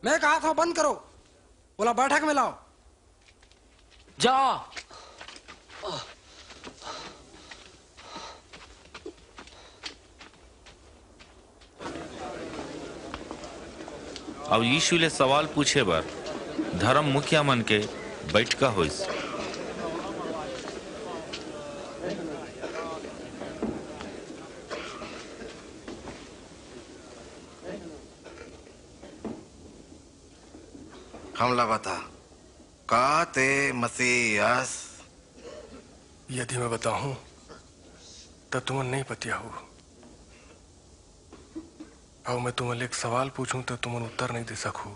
मैं कहा था बंद करो। ओला बैठक में लाओ। जा। अब यीशु ले सवाल पूछे बर धर्म मुखिया मन के बैठका होइस। हमला बता, का तैं मसीह अस? यदि मैं बताहूं, त तुमन नहीं पतियाहू। अउ मैं तुमन ले एक सवाल पूछूं, त तुमन उत्तर नहीं दे सकहू।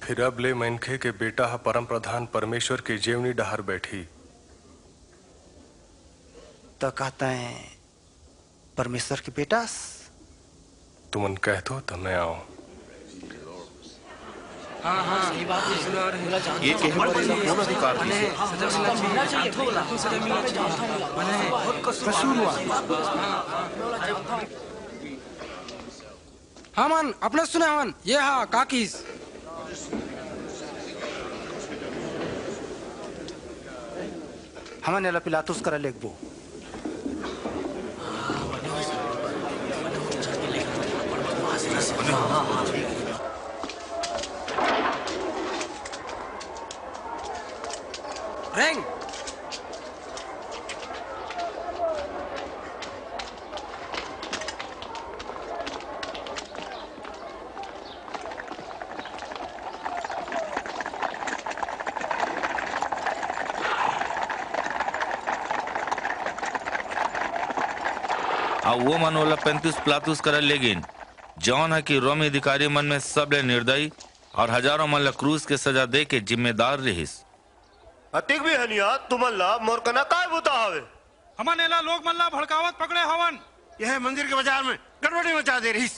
फिर अब ले मनखे के बेटा ह परम प्रधान परमेश्वर के जेवनी डहार बैठी। त का तैं परमेश्वर के बेटा अस? तुमन कहथो त मैं आऊं। हाँ, हाँ, ये बात तो सुना रहे। ये कहे बर एला कौन अधिकार दिस? कसूरवार। हमन अपने सुने हवन, ये हा का किस? हमन एला पिलातुस करा लेगबो। रेंग। अऊ वो मन ओला पेंतुस पिलातुस करा लेगिन, जौन ह कि रोमी अधिकारी मन में सबले निर्दयी अऊ हजारों मन ला क्रूस के सजा दे के जिम्मेदार रिहिस। अतिक भी हनिया तुमन ला मोर कना काय बुता हवे? हमन एला लोग मन ला भड़कावत पकड़े हवन। यह मंदिर के बाजार में गड़बड़ी मचा दे रहिस।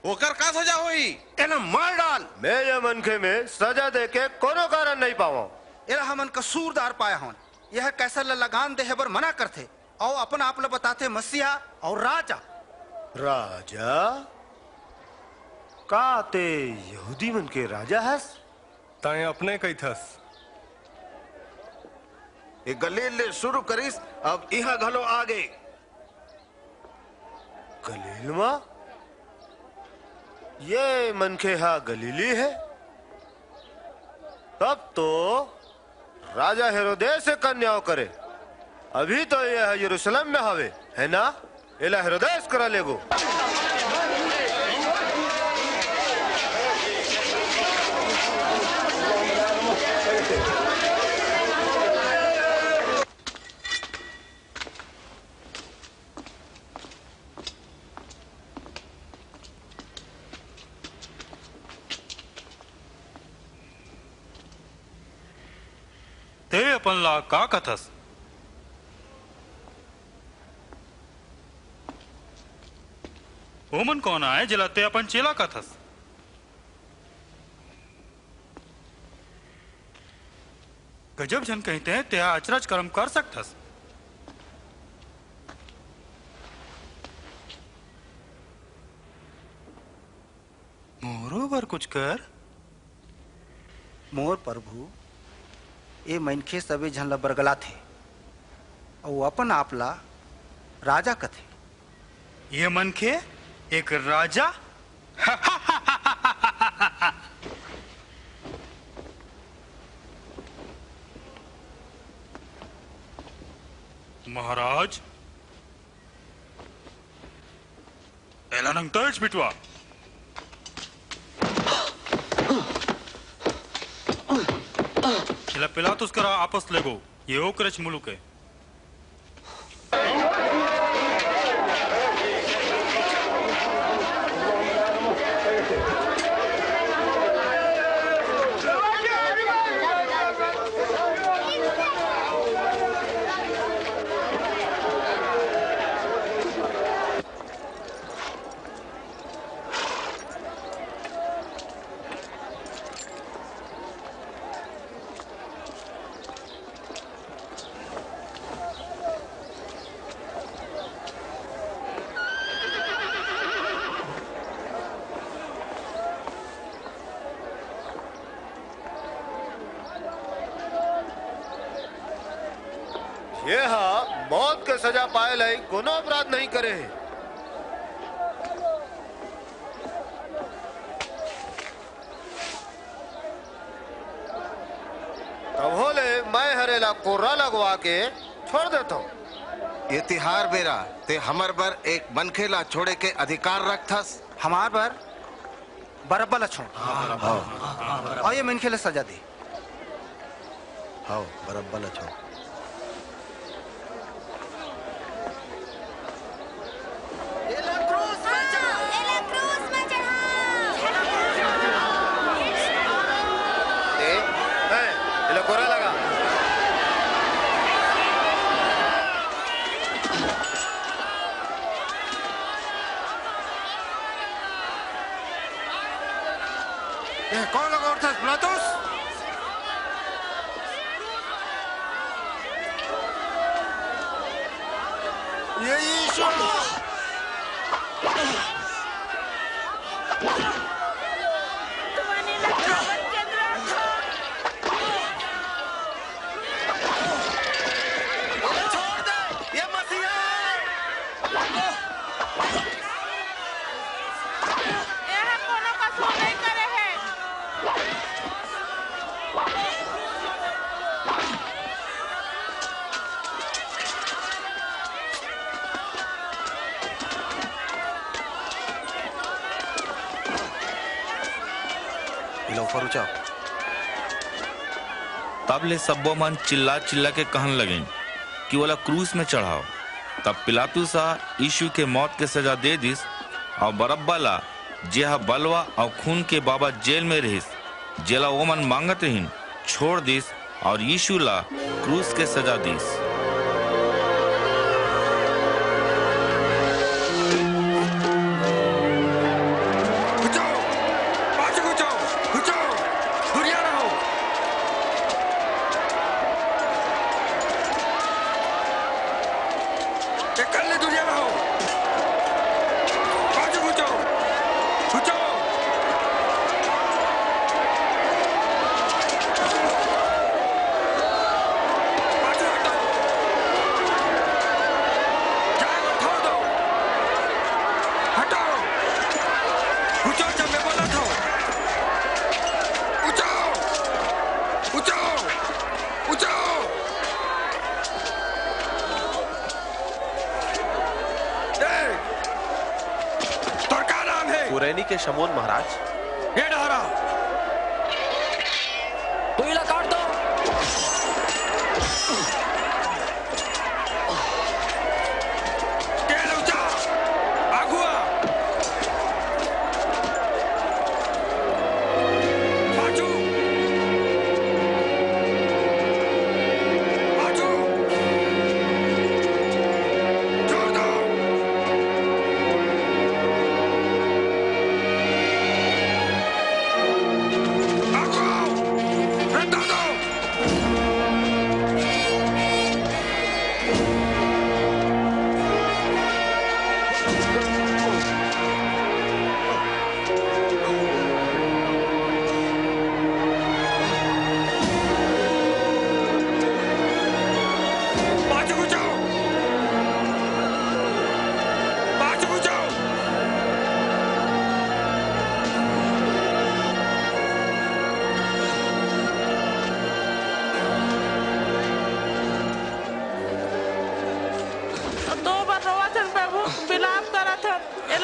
ओकर का सजा होई? एला मार डाल। मैं यह मनखे में सजा दे के कोनो कारण नहीं पावा। एला हमन कसूरदार पाए हवन। यह कैसर ला लगान देहे बर मना करथे, अऊ अपन आप ला बताथे मसीहा अऊ राजा। राजा? का ते यहूदी मन के राजा हस? तैं अपने कहिथस। ए गलील ले शुरू करिस, अब इहां घलो आ गे। गलील म? ये मनखे हा गलीली हे? तब तो राजा हेरोदेस से कन्याओं करे। अभी तो ये यरूशलेम में हवे, है ना? एला हेरोदेस करा लेगो। अपन ला का कथस? ओमन कोन आय, जेला तें अपन चेला कथस? गजब झन कहितें, तें अचरज करम कर सकथस। मोरो बर कुछ कर। मोर प्रभु, ए मनखे सबे झन ला बरगलाथे, अऊ अपन आप ला राजा कथे। ये मनखे एक राजा? महाराज, एला नंगतच पिटवा। एला पिलातुस करा आपस लेगो, ये ओकरेच मुलुक हे। ये हा मौत के सजा पाए लायक कोनो अपराध नहीं करे हे। तभो ले मैं हर एला कोर्रा लगवा के छोड़ देथंव। ये तिहार बेरा तें हमर बर एक मनखे ला छोड़े के अधिकार रखथस। हमार बर बरब्बा ला छोड़। हाँ। अऊ ये मनखे ला सजा दे। हव, बरब्बा ला छोड़। एला क्रूस में चढ़ाओ, एला क्रूस में चढ़ाओ। ए, ए, एला कोरा लगा। ए, कोन ला कोरथस, पिलातुस? ये यीशु। छोड़ दे, ये मसीहा हे। एहा कोनो कसूर नइ करे हे। ये लो, ऊपर उचाओ। तब ले सब्बो मन चिल्ला-चिल्ला के कहन लगिन कि ओला क्रूस में चढ़ाओ। तब पिलातुस ह यीशु के मौत के सजा दे दिस, अऊ बरब्बा ला, जे ह बलवा अऊ खून के बाबत जेल में रिहिस, जेला ओमन मांगत रिहिन, छोड़ दिस अऊ यीशु ला क्रूस के सजा दिस। घुचो! पाछू घुचो! घुचो! दुरिहा रहो! एकर ले दुरिहा रहो। पाछू घुचो। घुचो। पाछू हटो। जाए बर ठऊर दो। हटो। घुचो, जब मैं बोलत हंव। उचाओ। उचाओ। उचाओ। ए, तोर का नाम हे? कुरैनी के शमौन महाराज। ए डहरा। तू इला काट दो। तेल उचा, आगुआ। पाछू।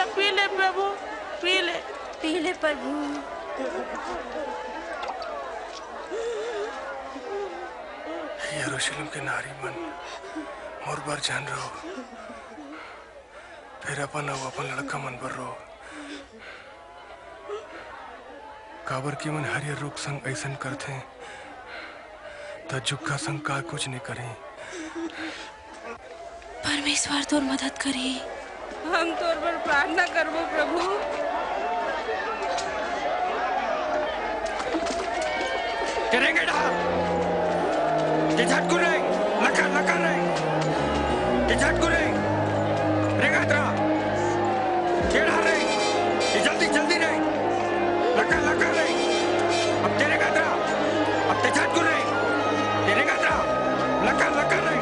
पी ले प्रभु, पी ले। पी ले प्रभु। यरूशलेम के नारी मन, मोर बर झन रो, फेर अपन अउ अपन लड़का मन बर रो, काबर कि मन हरियर रुख संग अइसन करथे, त जुक्का संग का कुछ नइ करही। परमेश्वर तोर मदद करही। हम तोर बर प्रार्थना करबो प्रभु। के रेंगे डा? के झटकुन रे? लकर, लकर रे। के झटकुन रे? रेंगात रहा। के डा रे? के जल्दी, जल्दी रे। लकर, लकर रे। अब तेरे गात रहा। अब ते झटकुन रे। तेरे गात रहा। लकर, लकर रे।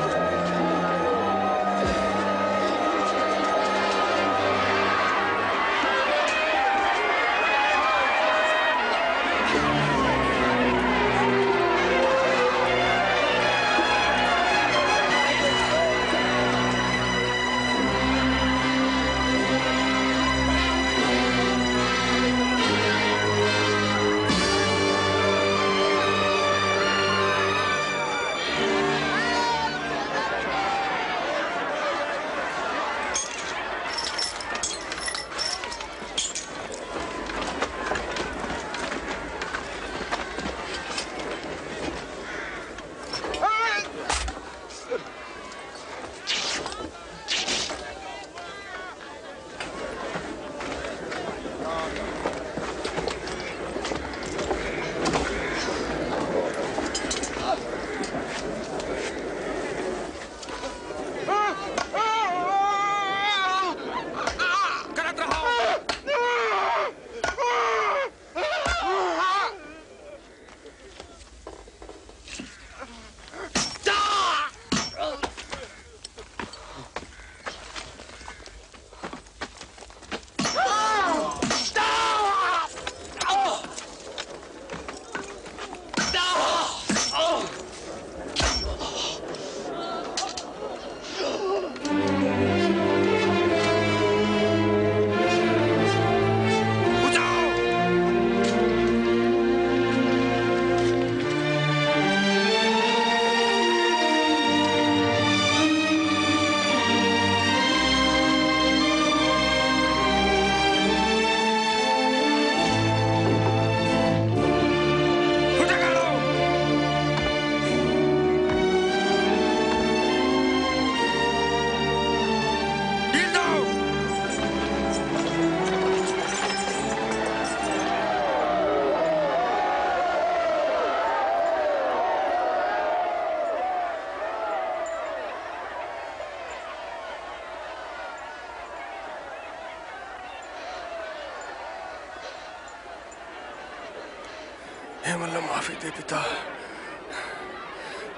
हे मन ला माफी दे पिता,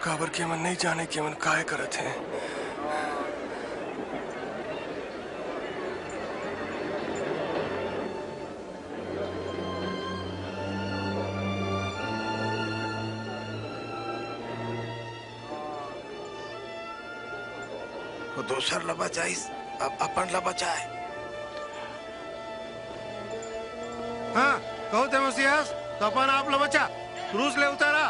काबर कि एमन नइ जाने कि एमन काय करत हे। वो दूसर ला बचाइस, अब अपन ला बचाए। हाँ, कहूँ ते मसीहस, त अपन आप ला बचा, क्रूस ले उतारा।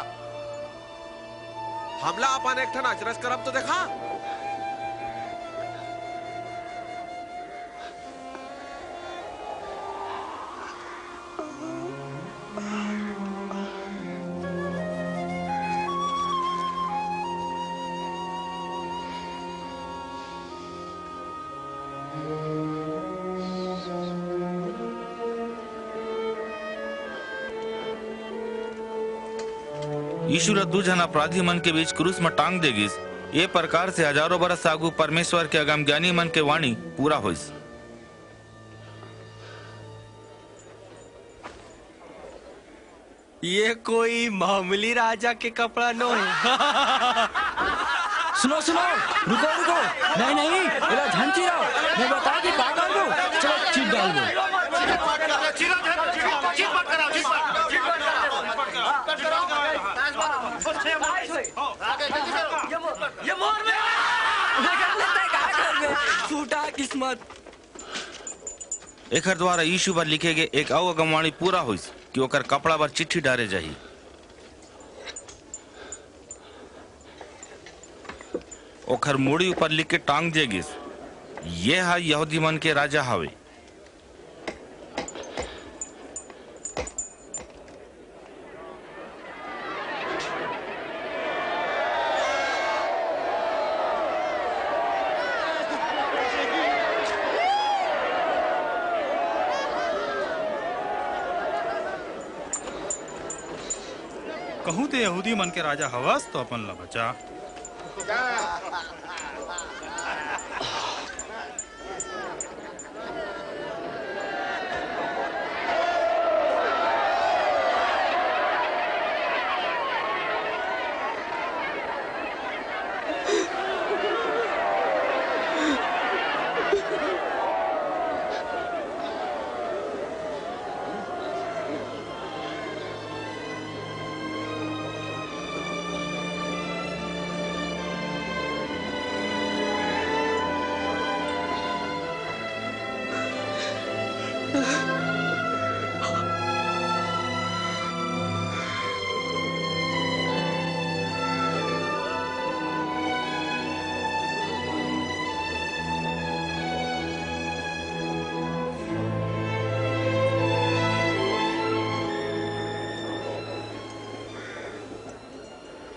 हमला अपन एक ठन अचरज करम तो देखा। यीशु ला दू झन अपराधी मन के बीच क्रूस म टांग दे गिस। ए प्रकार से हजारों बरस आगू परमेश्वर के अगम ज्ञानी मन के वाणी पूरा होइस। ये कोई मामूली राजा के कपड़ा नो हे। सुनो, सुनो, रुको, रुको। नहीं, नहीं, एला झन चिराओ। मैं बता दी का करबो। चलो, चीर डालबो। ये मोर में। फूटा किस्मत। एकर द्वारा यीशु बर लिखे गे एक अउ अगमवाणी पूरा होइस कि ओकर कपड़ा बर चिट्ठी डारे जाही। ओकर मुड़ी ऊपर लिख के टांग दिए गिस, "ये ह यहूदी मन के राजा हवे।" कहूं ते यहूदी मन के राजा हवस, तो अपन ला बचा।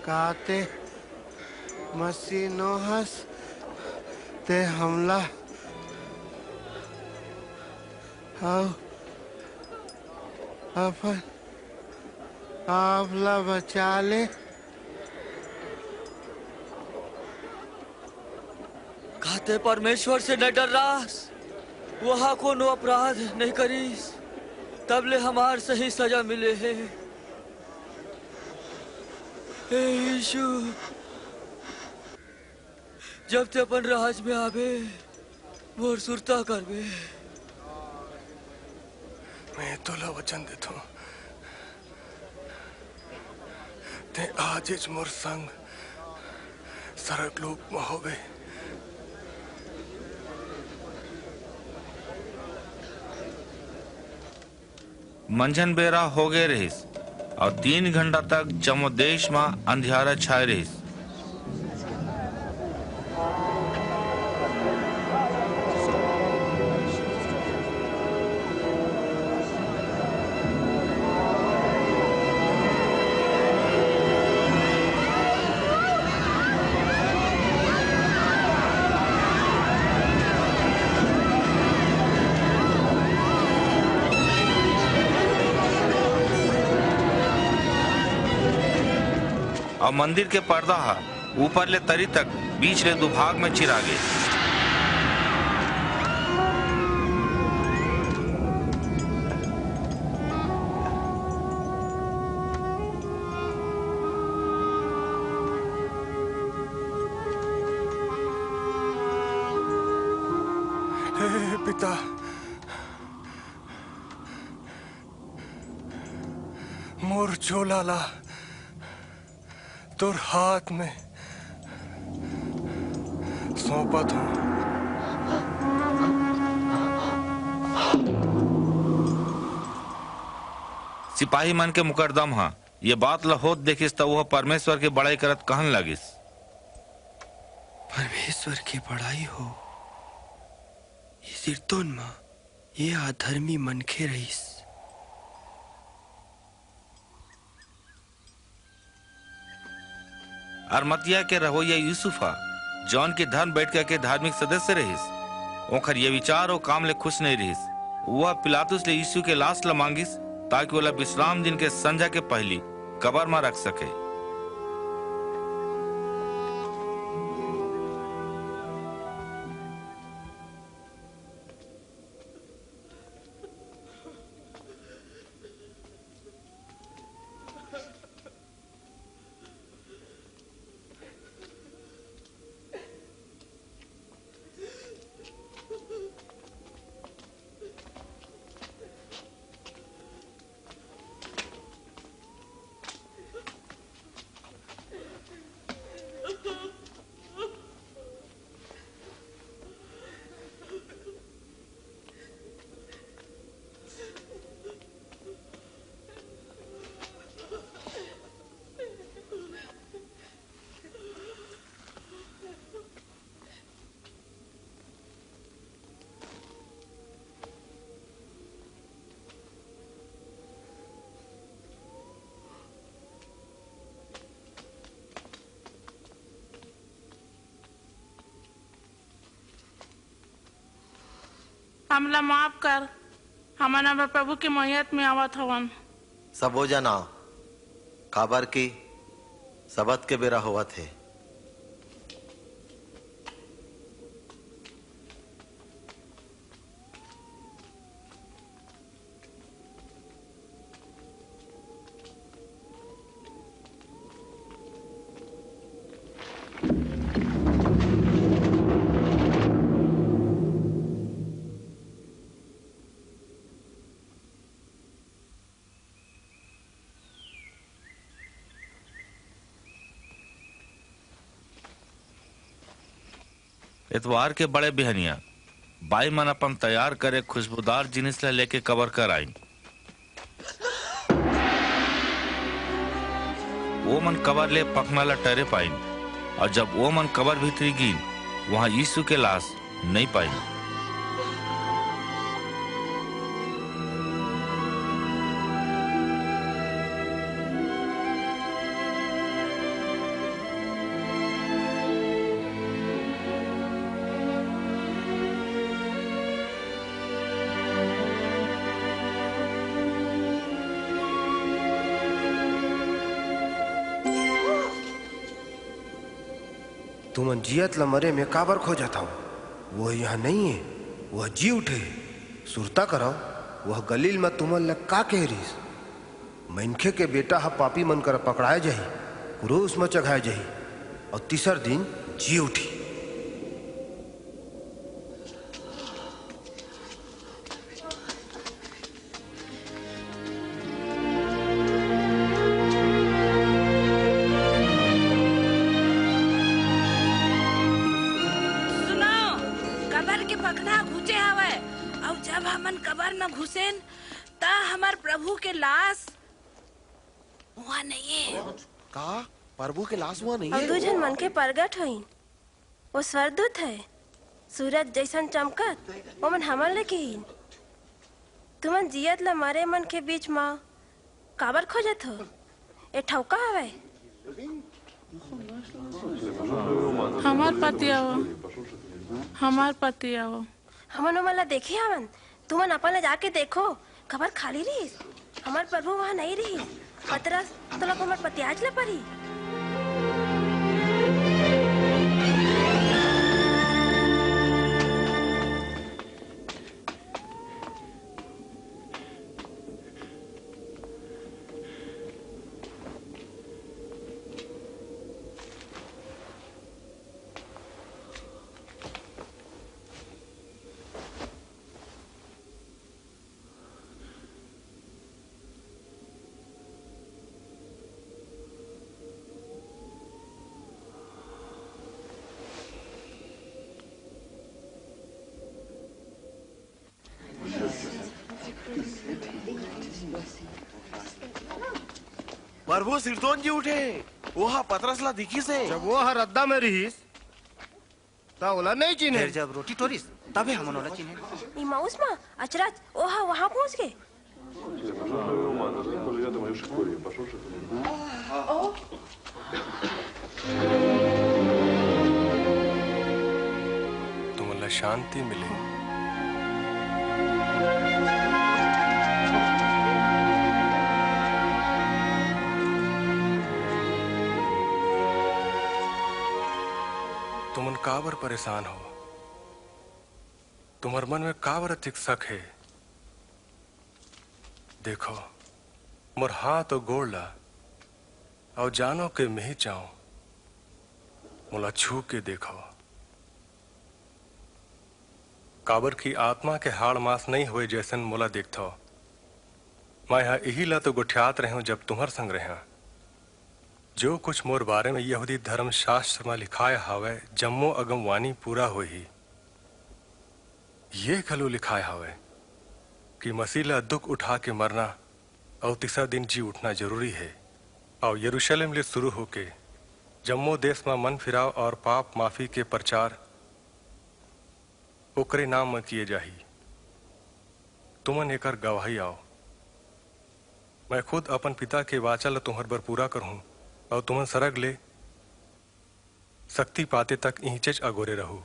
का ते मसीह नोहस, ते हमला अउ अपन आप ला बचा ले। का ते परमेश्वर से न डर्रास? वह कोनो अपराध नहीं करिस, तब ले हमार सही सजा मिले हे। हे यीशु, जब ते अपन राज में आबे, मोर सुरता करबे। मैं तोला वचन देथों, ते आजेच मोर संग सरग लोक म होबे। मंझन बेरा हो गए रहिस अउ तीन घंटा तक जम्मो देश म अंधियारा छाए रहिस। अउ मंदिर के पर्दा ह ऊपर ले तरी तक बीच ले दुभाग में चिरा गे। हे पिता, मोर झोला ला तोर हाथ में सौंपत हूँ। सिपाही मन के मुकरदम ह ये बात ल होत देखिस, त ओह परमेश्वर के बड़ाई करत कहन लागिस, "परमेश्वर के बड़ाई हो, ये सिरतोन म ये अधर्मी मनखे रहिस।" अरमतिया के रहोइया यूसुफ ह, जौन की धर्म बैठका के धार्मिक सदस्य रहिस, ओखर ये विचार अउ काम ले खुश नहीं रहिस। वह पिलातुस ले यीशु के लाश ल मांगिस, ताकि ओला विश्राम दिन के संझा के पहिली कबर म रख सके। हमला माफ कर, हमन अब प्रभु के मइयत में आवत हवन। सबो जन आव, काबर कि सबत के बेरा होवत हे। एतवार के बड़े बिहनिया बाई मन अपन तैयार करे खुशबूदार जिनिस ल लेके कबर कर आइन। वो मन कबर ले पखना ल टरे पाइन, और जब वो मन कबर भीतरी गीन, वहां यीशु के लाश नइ पाइन। तुमन जियत ल मरे में काबर खोजत हव? वह यहाँ नहीं है, वह जी उठे हे। सुरता करव, वह गलील म तुमन ल का कहे रिहिस? मनखे के बेटा ह पापी मन करा पकड़ाए जाही, क्रूस म चघाए जाही, अउ तीसर दिन जी उठी। सुनो, कबर के पखना घुचे हवय, अउ जब हमन कबर म घुसेन, त हमर प्रभु के लाश उहाँ नइये। का? प्रभु के लाश उहाँ नइये? अउ दू झन मनखे परगट होइन। वो स्वर्गदूत हे, सूरज जइसन चमकत, ओमन हमन ले किहिन, "तुमन जियत ल मरे मन के बीच म काबर खोजत हो? ए ठौका हवय।" हमर पति आवो, हमर पति आवो। हमन ओमन ला देखे हवन, तुमन अपन ला जाके देखो, कबर खाली रिहिस। हमर प्रभु वहाँ नइये रिहिस। पतरस, तोला हमर पतियाच ला परी। प्रभु सिरतोन जी उठे, ओहा पतरस ला दिखिस हे। जब वो ह रद्दा में रिहिस, त ओला नइ चिन्हे। फेर जब रोटी टोरिस, तभे हमन ओला चिन्हे। इमाउस म अचरज ओहा वहां पहुंच गे। तुमन ला शांति मिले। तुमन काबर परेशान हो? तुम्हर मन में काबर अतिक शक हे? देखो, मोर हाथ अउ गोड़ ला, अउ जानो के मेही चाव, मोला छू के देखो। काबर कि आत्मा के हाड़ मांस नइ होए जैसन मोला देखथव। मैं ह इही ला तो गोठियात रहेंव, जब तुम्हर संग रहेंव। जो कुछ मोर बारे में यहूदी धर्मशास्त्र म लिखाय हावय, जम्मो अगमवाणी पूरा होही। ये घलो लिखाय हावय कि मसीह ला दुख उठा के मरना अउ तीसरा दिन जी उठना जरूरी हे। अउ यरूशलेम ले शुरू होके जम्मो देश म मन फिराव अउ पाप माफी के प्रचार ओकरे नाम म किए जाही। तुमन एकर गवाही आव। मैं खुद अपन पिता के वाचा ल तुम्हर बर पूरा करहूं, अउ तुमन सरग ले शक्ति पाते तक इहिंचेच अगोरे रहू।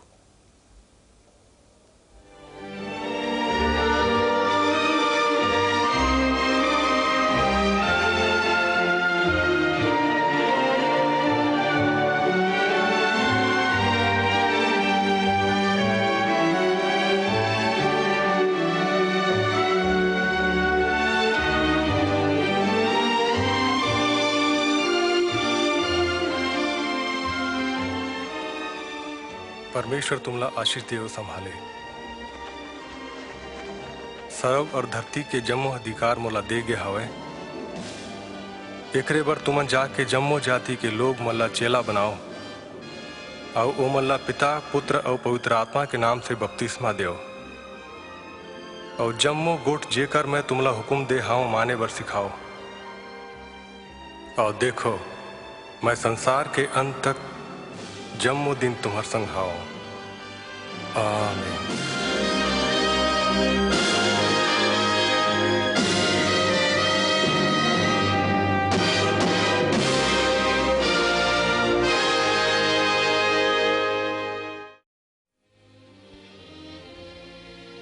परमेश्वर तुमला आशीष देव संभाले। सरव अउ धरती के जम्मो अधिकार मोला दे गे हवय। एकरे बर तुमन जाके जम्मो जाति के लोग मन ला चेला बनाओ, अउ ओमन ला पिता, पुत्र अउ पवित्र आत्मा के नाम से बपतिस्मा देव, अउ जम्मो गोठ जेकर मैं तुमला हुकुम दे हवं, माने बर सिखाओ। अउ देखो, मैं संसार के अंत तक जम्मो दिन तुम्हर संग हवं। आमीन।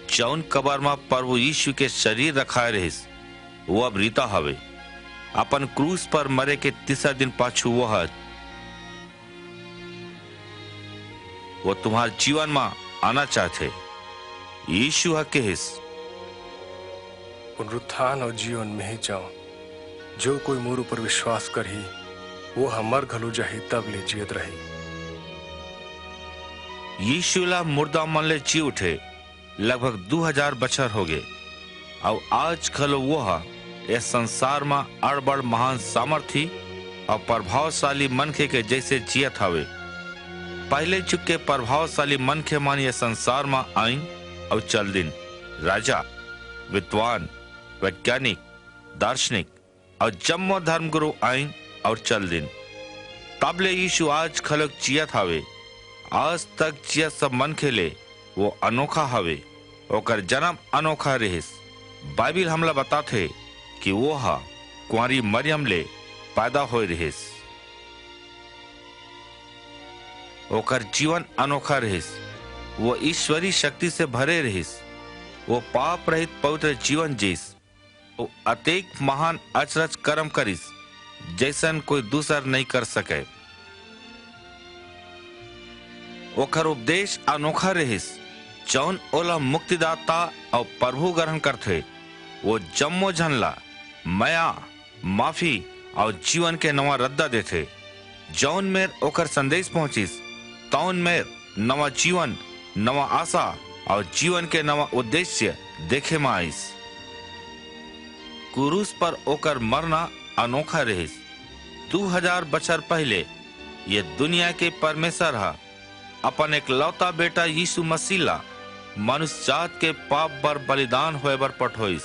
जऊन कबर म प्रभु यीशु के शरीर रखाय रिहिस, वो अब रिता हवे। अपन क्रूस पर मरे के तीसरा दिन पाछू वो ह, वो तुम्हार जीवन म आना चाहथे। यीशु ह किहिस, पुनरुत्थान अउ जीवन मेंही जऊं। जो कोई मोर ऊपर विश्वास करही, वो ह मर घलो जाही, तब ले जीयत रही। यीशु ला मुर्दा मन ले जी उठे लगभग दू हजार बछर होगे, अउ आज घलो वो ह ए संसार म अड़बड़ महान सामर्थी अउ प्रभावशाली मनखे के जैसे जीयत हवे। पहले जुग के प्रभावशाली मनखे मन ए संसार म आइन अउ चल दिन। राजा, विद्वान, वैज्ञानिक, दार्शनिक अउ जम्मो धर्मगुरु आइन अउ चल दिन। तब ले यीशु आज घलोक जीयत हवे। आज तक जीयत सब मनखे ले वो अनोखा हवे। ओकर जन्म अनोखा रिहिस। बाइबिल हमला बताथे कि वो ह कुंवारी मरियम ले पैदा होए रिहिस। ओकर जीवन अनोखा रिहिस। वो ईश्वरी शक्ति से भरे रिहिस। वो पाप रहित पवित्र जीवन जीस। वो अतेक महान अचरज करम करिस, जैसन कोई दूसर नइं कर सके। ओकर उपदेश अनोखा रिहिस। जऊन ओला मुक्तिदाता अउ प्रभु ग्रहण करथे, वो जम्मो झन ला मया, माफी अउ जीवन के नवा रद्दा देथे। जऊन मेर ओकर संदेश पहुंचिस, तऊन मेर नवा जीवन, नवा आशा अउ जीवन के नवा उद्देश्य देखे म आइस। क्रूस पर ओकर मरना अनोखा रिहिस। दू हजार बछर पहिले ये दुनिया के परमेसर ह अपन एकलौता बेटा यीसू मसीह ला मनुष्य जात के पाप बर बलिदान होय बर पठोइस।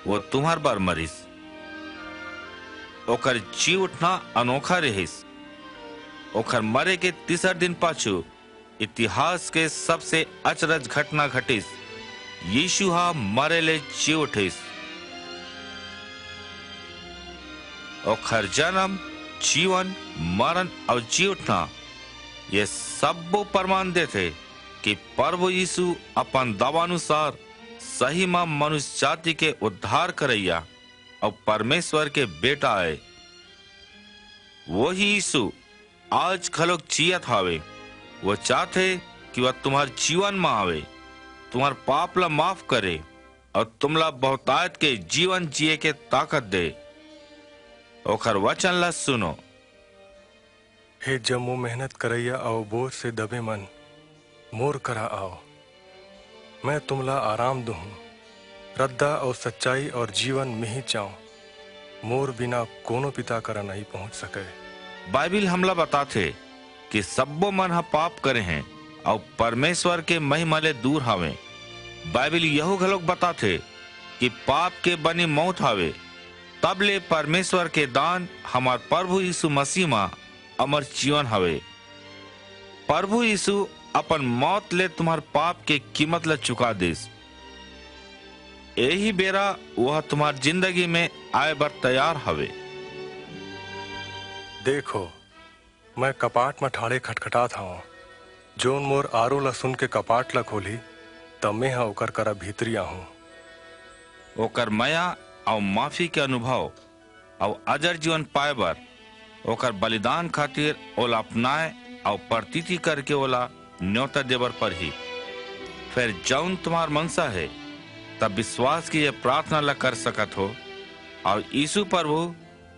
वो तुम्हर बर मरिस। ओकर जी उठना अनोखा रिहिस। ओकर मरे के तीसर दिन पाछू इतिहास के सबसे अचरज घटना घटिस। यीसू ह मरे ले जी उठिस। ओखर जनम, जीवन, मरन अऊ जी उठना, ये सब्बो परमान देथे कि परभू यीसू अपन दवानुसार सही म मनुष्य जाति के उद्धार करइया अऊ परमेसर के बेटा अय। वही यीसू आज घलोक जीयत हावय। वो चाहथे कि वह तुम्हर जीवन म आवय, तुम्हर पाप ला माफ करे अऊ तुमला बहुतायत के जीवन जीये के ताकत दे। ओखर वचन ला सुनो। हे जम्मो मेहनत करइया अऊ बोझ से दबे मन, मोर करा आओ, मैं तुमला आराम दुहूं। रद्दा अऊ सच्चाई अऊ जीवन मिही चांव, मोर बिना कोनो पिता करा नइं पहुंच सकय। बाइबिल हमला बताथे कि सब्बो मन ह पाप करे हें अऊ परमेसर के महिमा ले दूर हावय। बाइबिल यहू घलोक बताथे कि पाप के बनी मउत हावय, तब ले परमेसर के दान हमर परभू यीसू मसीह म अमर जीवन हवे। परभू यीसू अपन मउत ले तुम्हर पाप के कीमत ला चुका दिस। एही बेरा वह तुम्हर जिंदगी म आय बर तैयार हवे। देखो, मैं कपाट म ठाढ़े खटखटात हवं। जोन मोर आरो ला सुन के कपाट ला खोलही, त मेंह ओकर करा भीतरी आहूं। ओकर मया अऊ माफी के अनुभव अऊ अजर जीवन पाय बर ओकर बलिदान खातिर ओला अपनाय अऊ परतीति करके ओला न्योता देबर परही। फेर जऊन तुम्हर मनसा हे, तब बिसवास के ये परथना ला कर सकत हो, अऊ यीसू परभू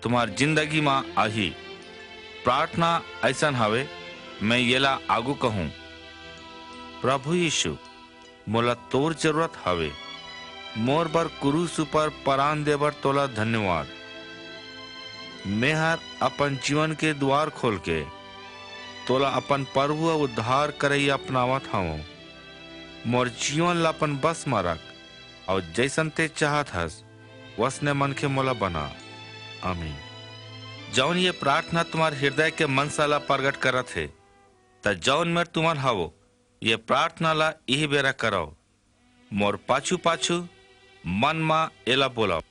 तुम्हर जिंदगी म आही। परथना अइसन हवे, मैं येला आगू कहूं। प्रभु यीशु, मोला तोर जरूरत हवे। मोर बर क्रूस ऊपर परान दे बर तोला धन्यवाद। मेहर अपन जीवन के द्वार खोल के तोला अपन प्रभु अउ उद्धार करैया अपनावत हवं। मोर जीवन ला अपन बस म रख, अउ जैसन ते चाहत हस, वसने मनखे मोला बना। आमीन। जौन ये प्रार्थना तुम्हार हृदय के मनसा ला प्रगट करत हे, त जौन मेर तुमन हवो, ये प्रार्थना ला इही बेरा करव। मोर पाछू-पाछू मन म एला बोलव।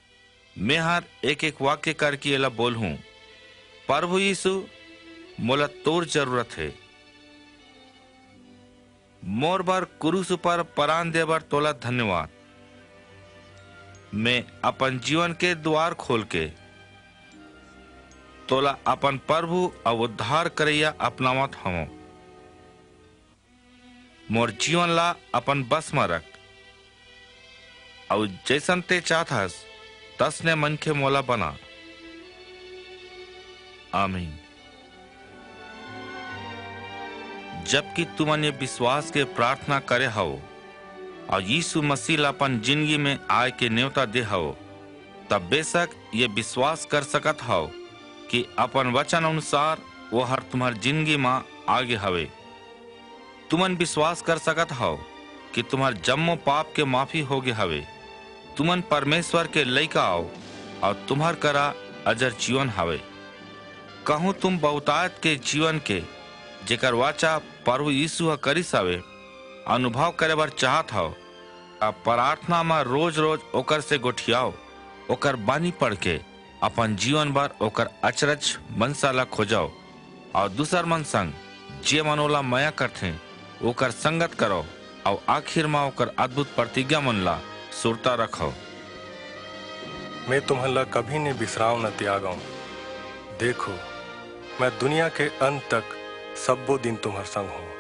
मेहर एक-एक वाक्य करके एला बोलहूं। प्रभु यीशु, मोला तोर जरूरत हे। मोर बर क्रूस ऊपर परान दे बर तोला धन्यवाद। मैं अपन जीवन के द्वार खोल के तोला अपन प्रभु अउ उद्धार करैया अपनावत हवं। मोर जीवन ला अपन बस म रख, अउ जैसन ते चाहत हस, तसने मनखे मोला बना। आमीन। जबकि तुमन ये विश्वास के प्रार्थना करे हव, अउ यीशु मसीह ला अपन जिंदगी में आय के नेवता दे हव, तब बेशक ये विश्वास कर सकत हव कि अपन वचन अनुसार वो हर तुम्हार जिंदगी म आगे हवे। तुमन विश्वास कर सकत हव कि तुम्हार जम्मो पाप के माफी होगे हवे। तुमन परमेश्वर के लइका अव, अउ तुम्हार करा अजर जीवन हवे। कहूं तुम बहुतायत के जीवन के, जेकर वाचा प्रभु यीशु ह करिस हवे, अनुभव करे बर चाहत हव, त प्रार्थना म रोज-रोज ओकर से गोठियाव, ओकर बानी पढ़ के अपन जीवन बर ओकर अचरज मनसा ला खोजव, अउ दूसर मन संग, जे मन ओला मया करथें, ओकर संगत करव, अउ आखिर म ओकर अद्भुत प्रतिज्ञा मन ला सुरता रखव। मैं तुम्हला कभी ने बिसराव न त्यागव। देखो, मैं दुनिया के अंत तक सब्बो दिन तुम्हर संग हूं।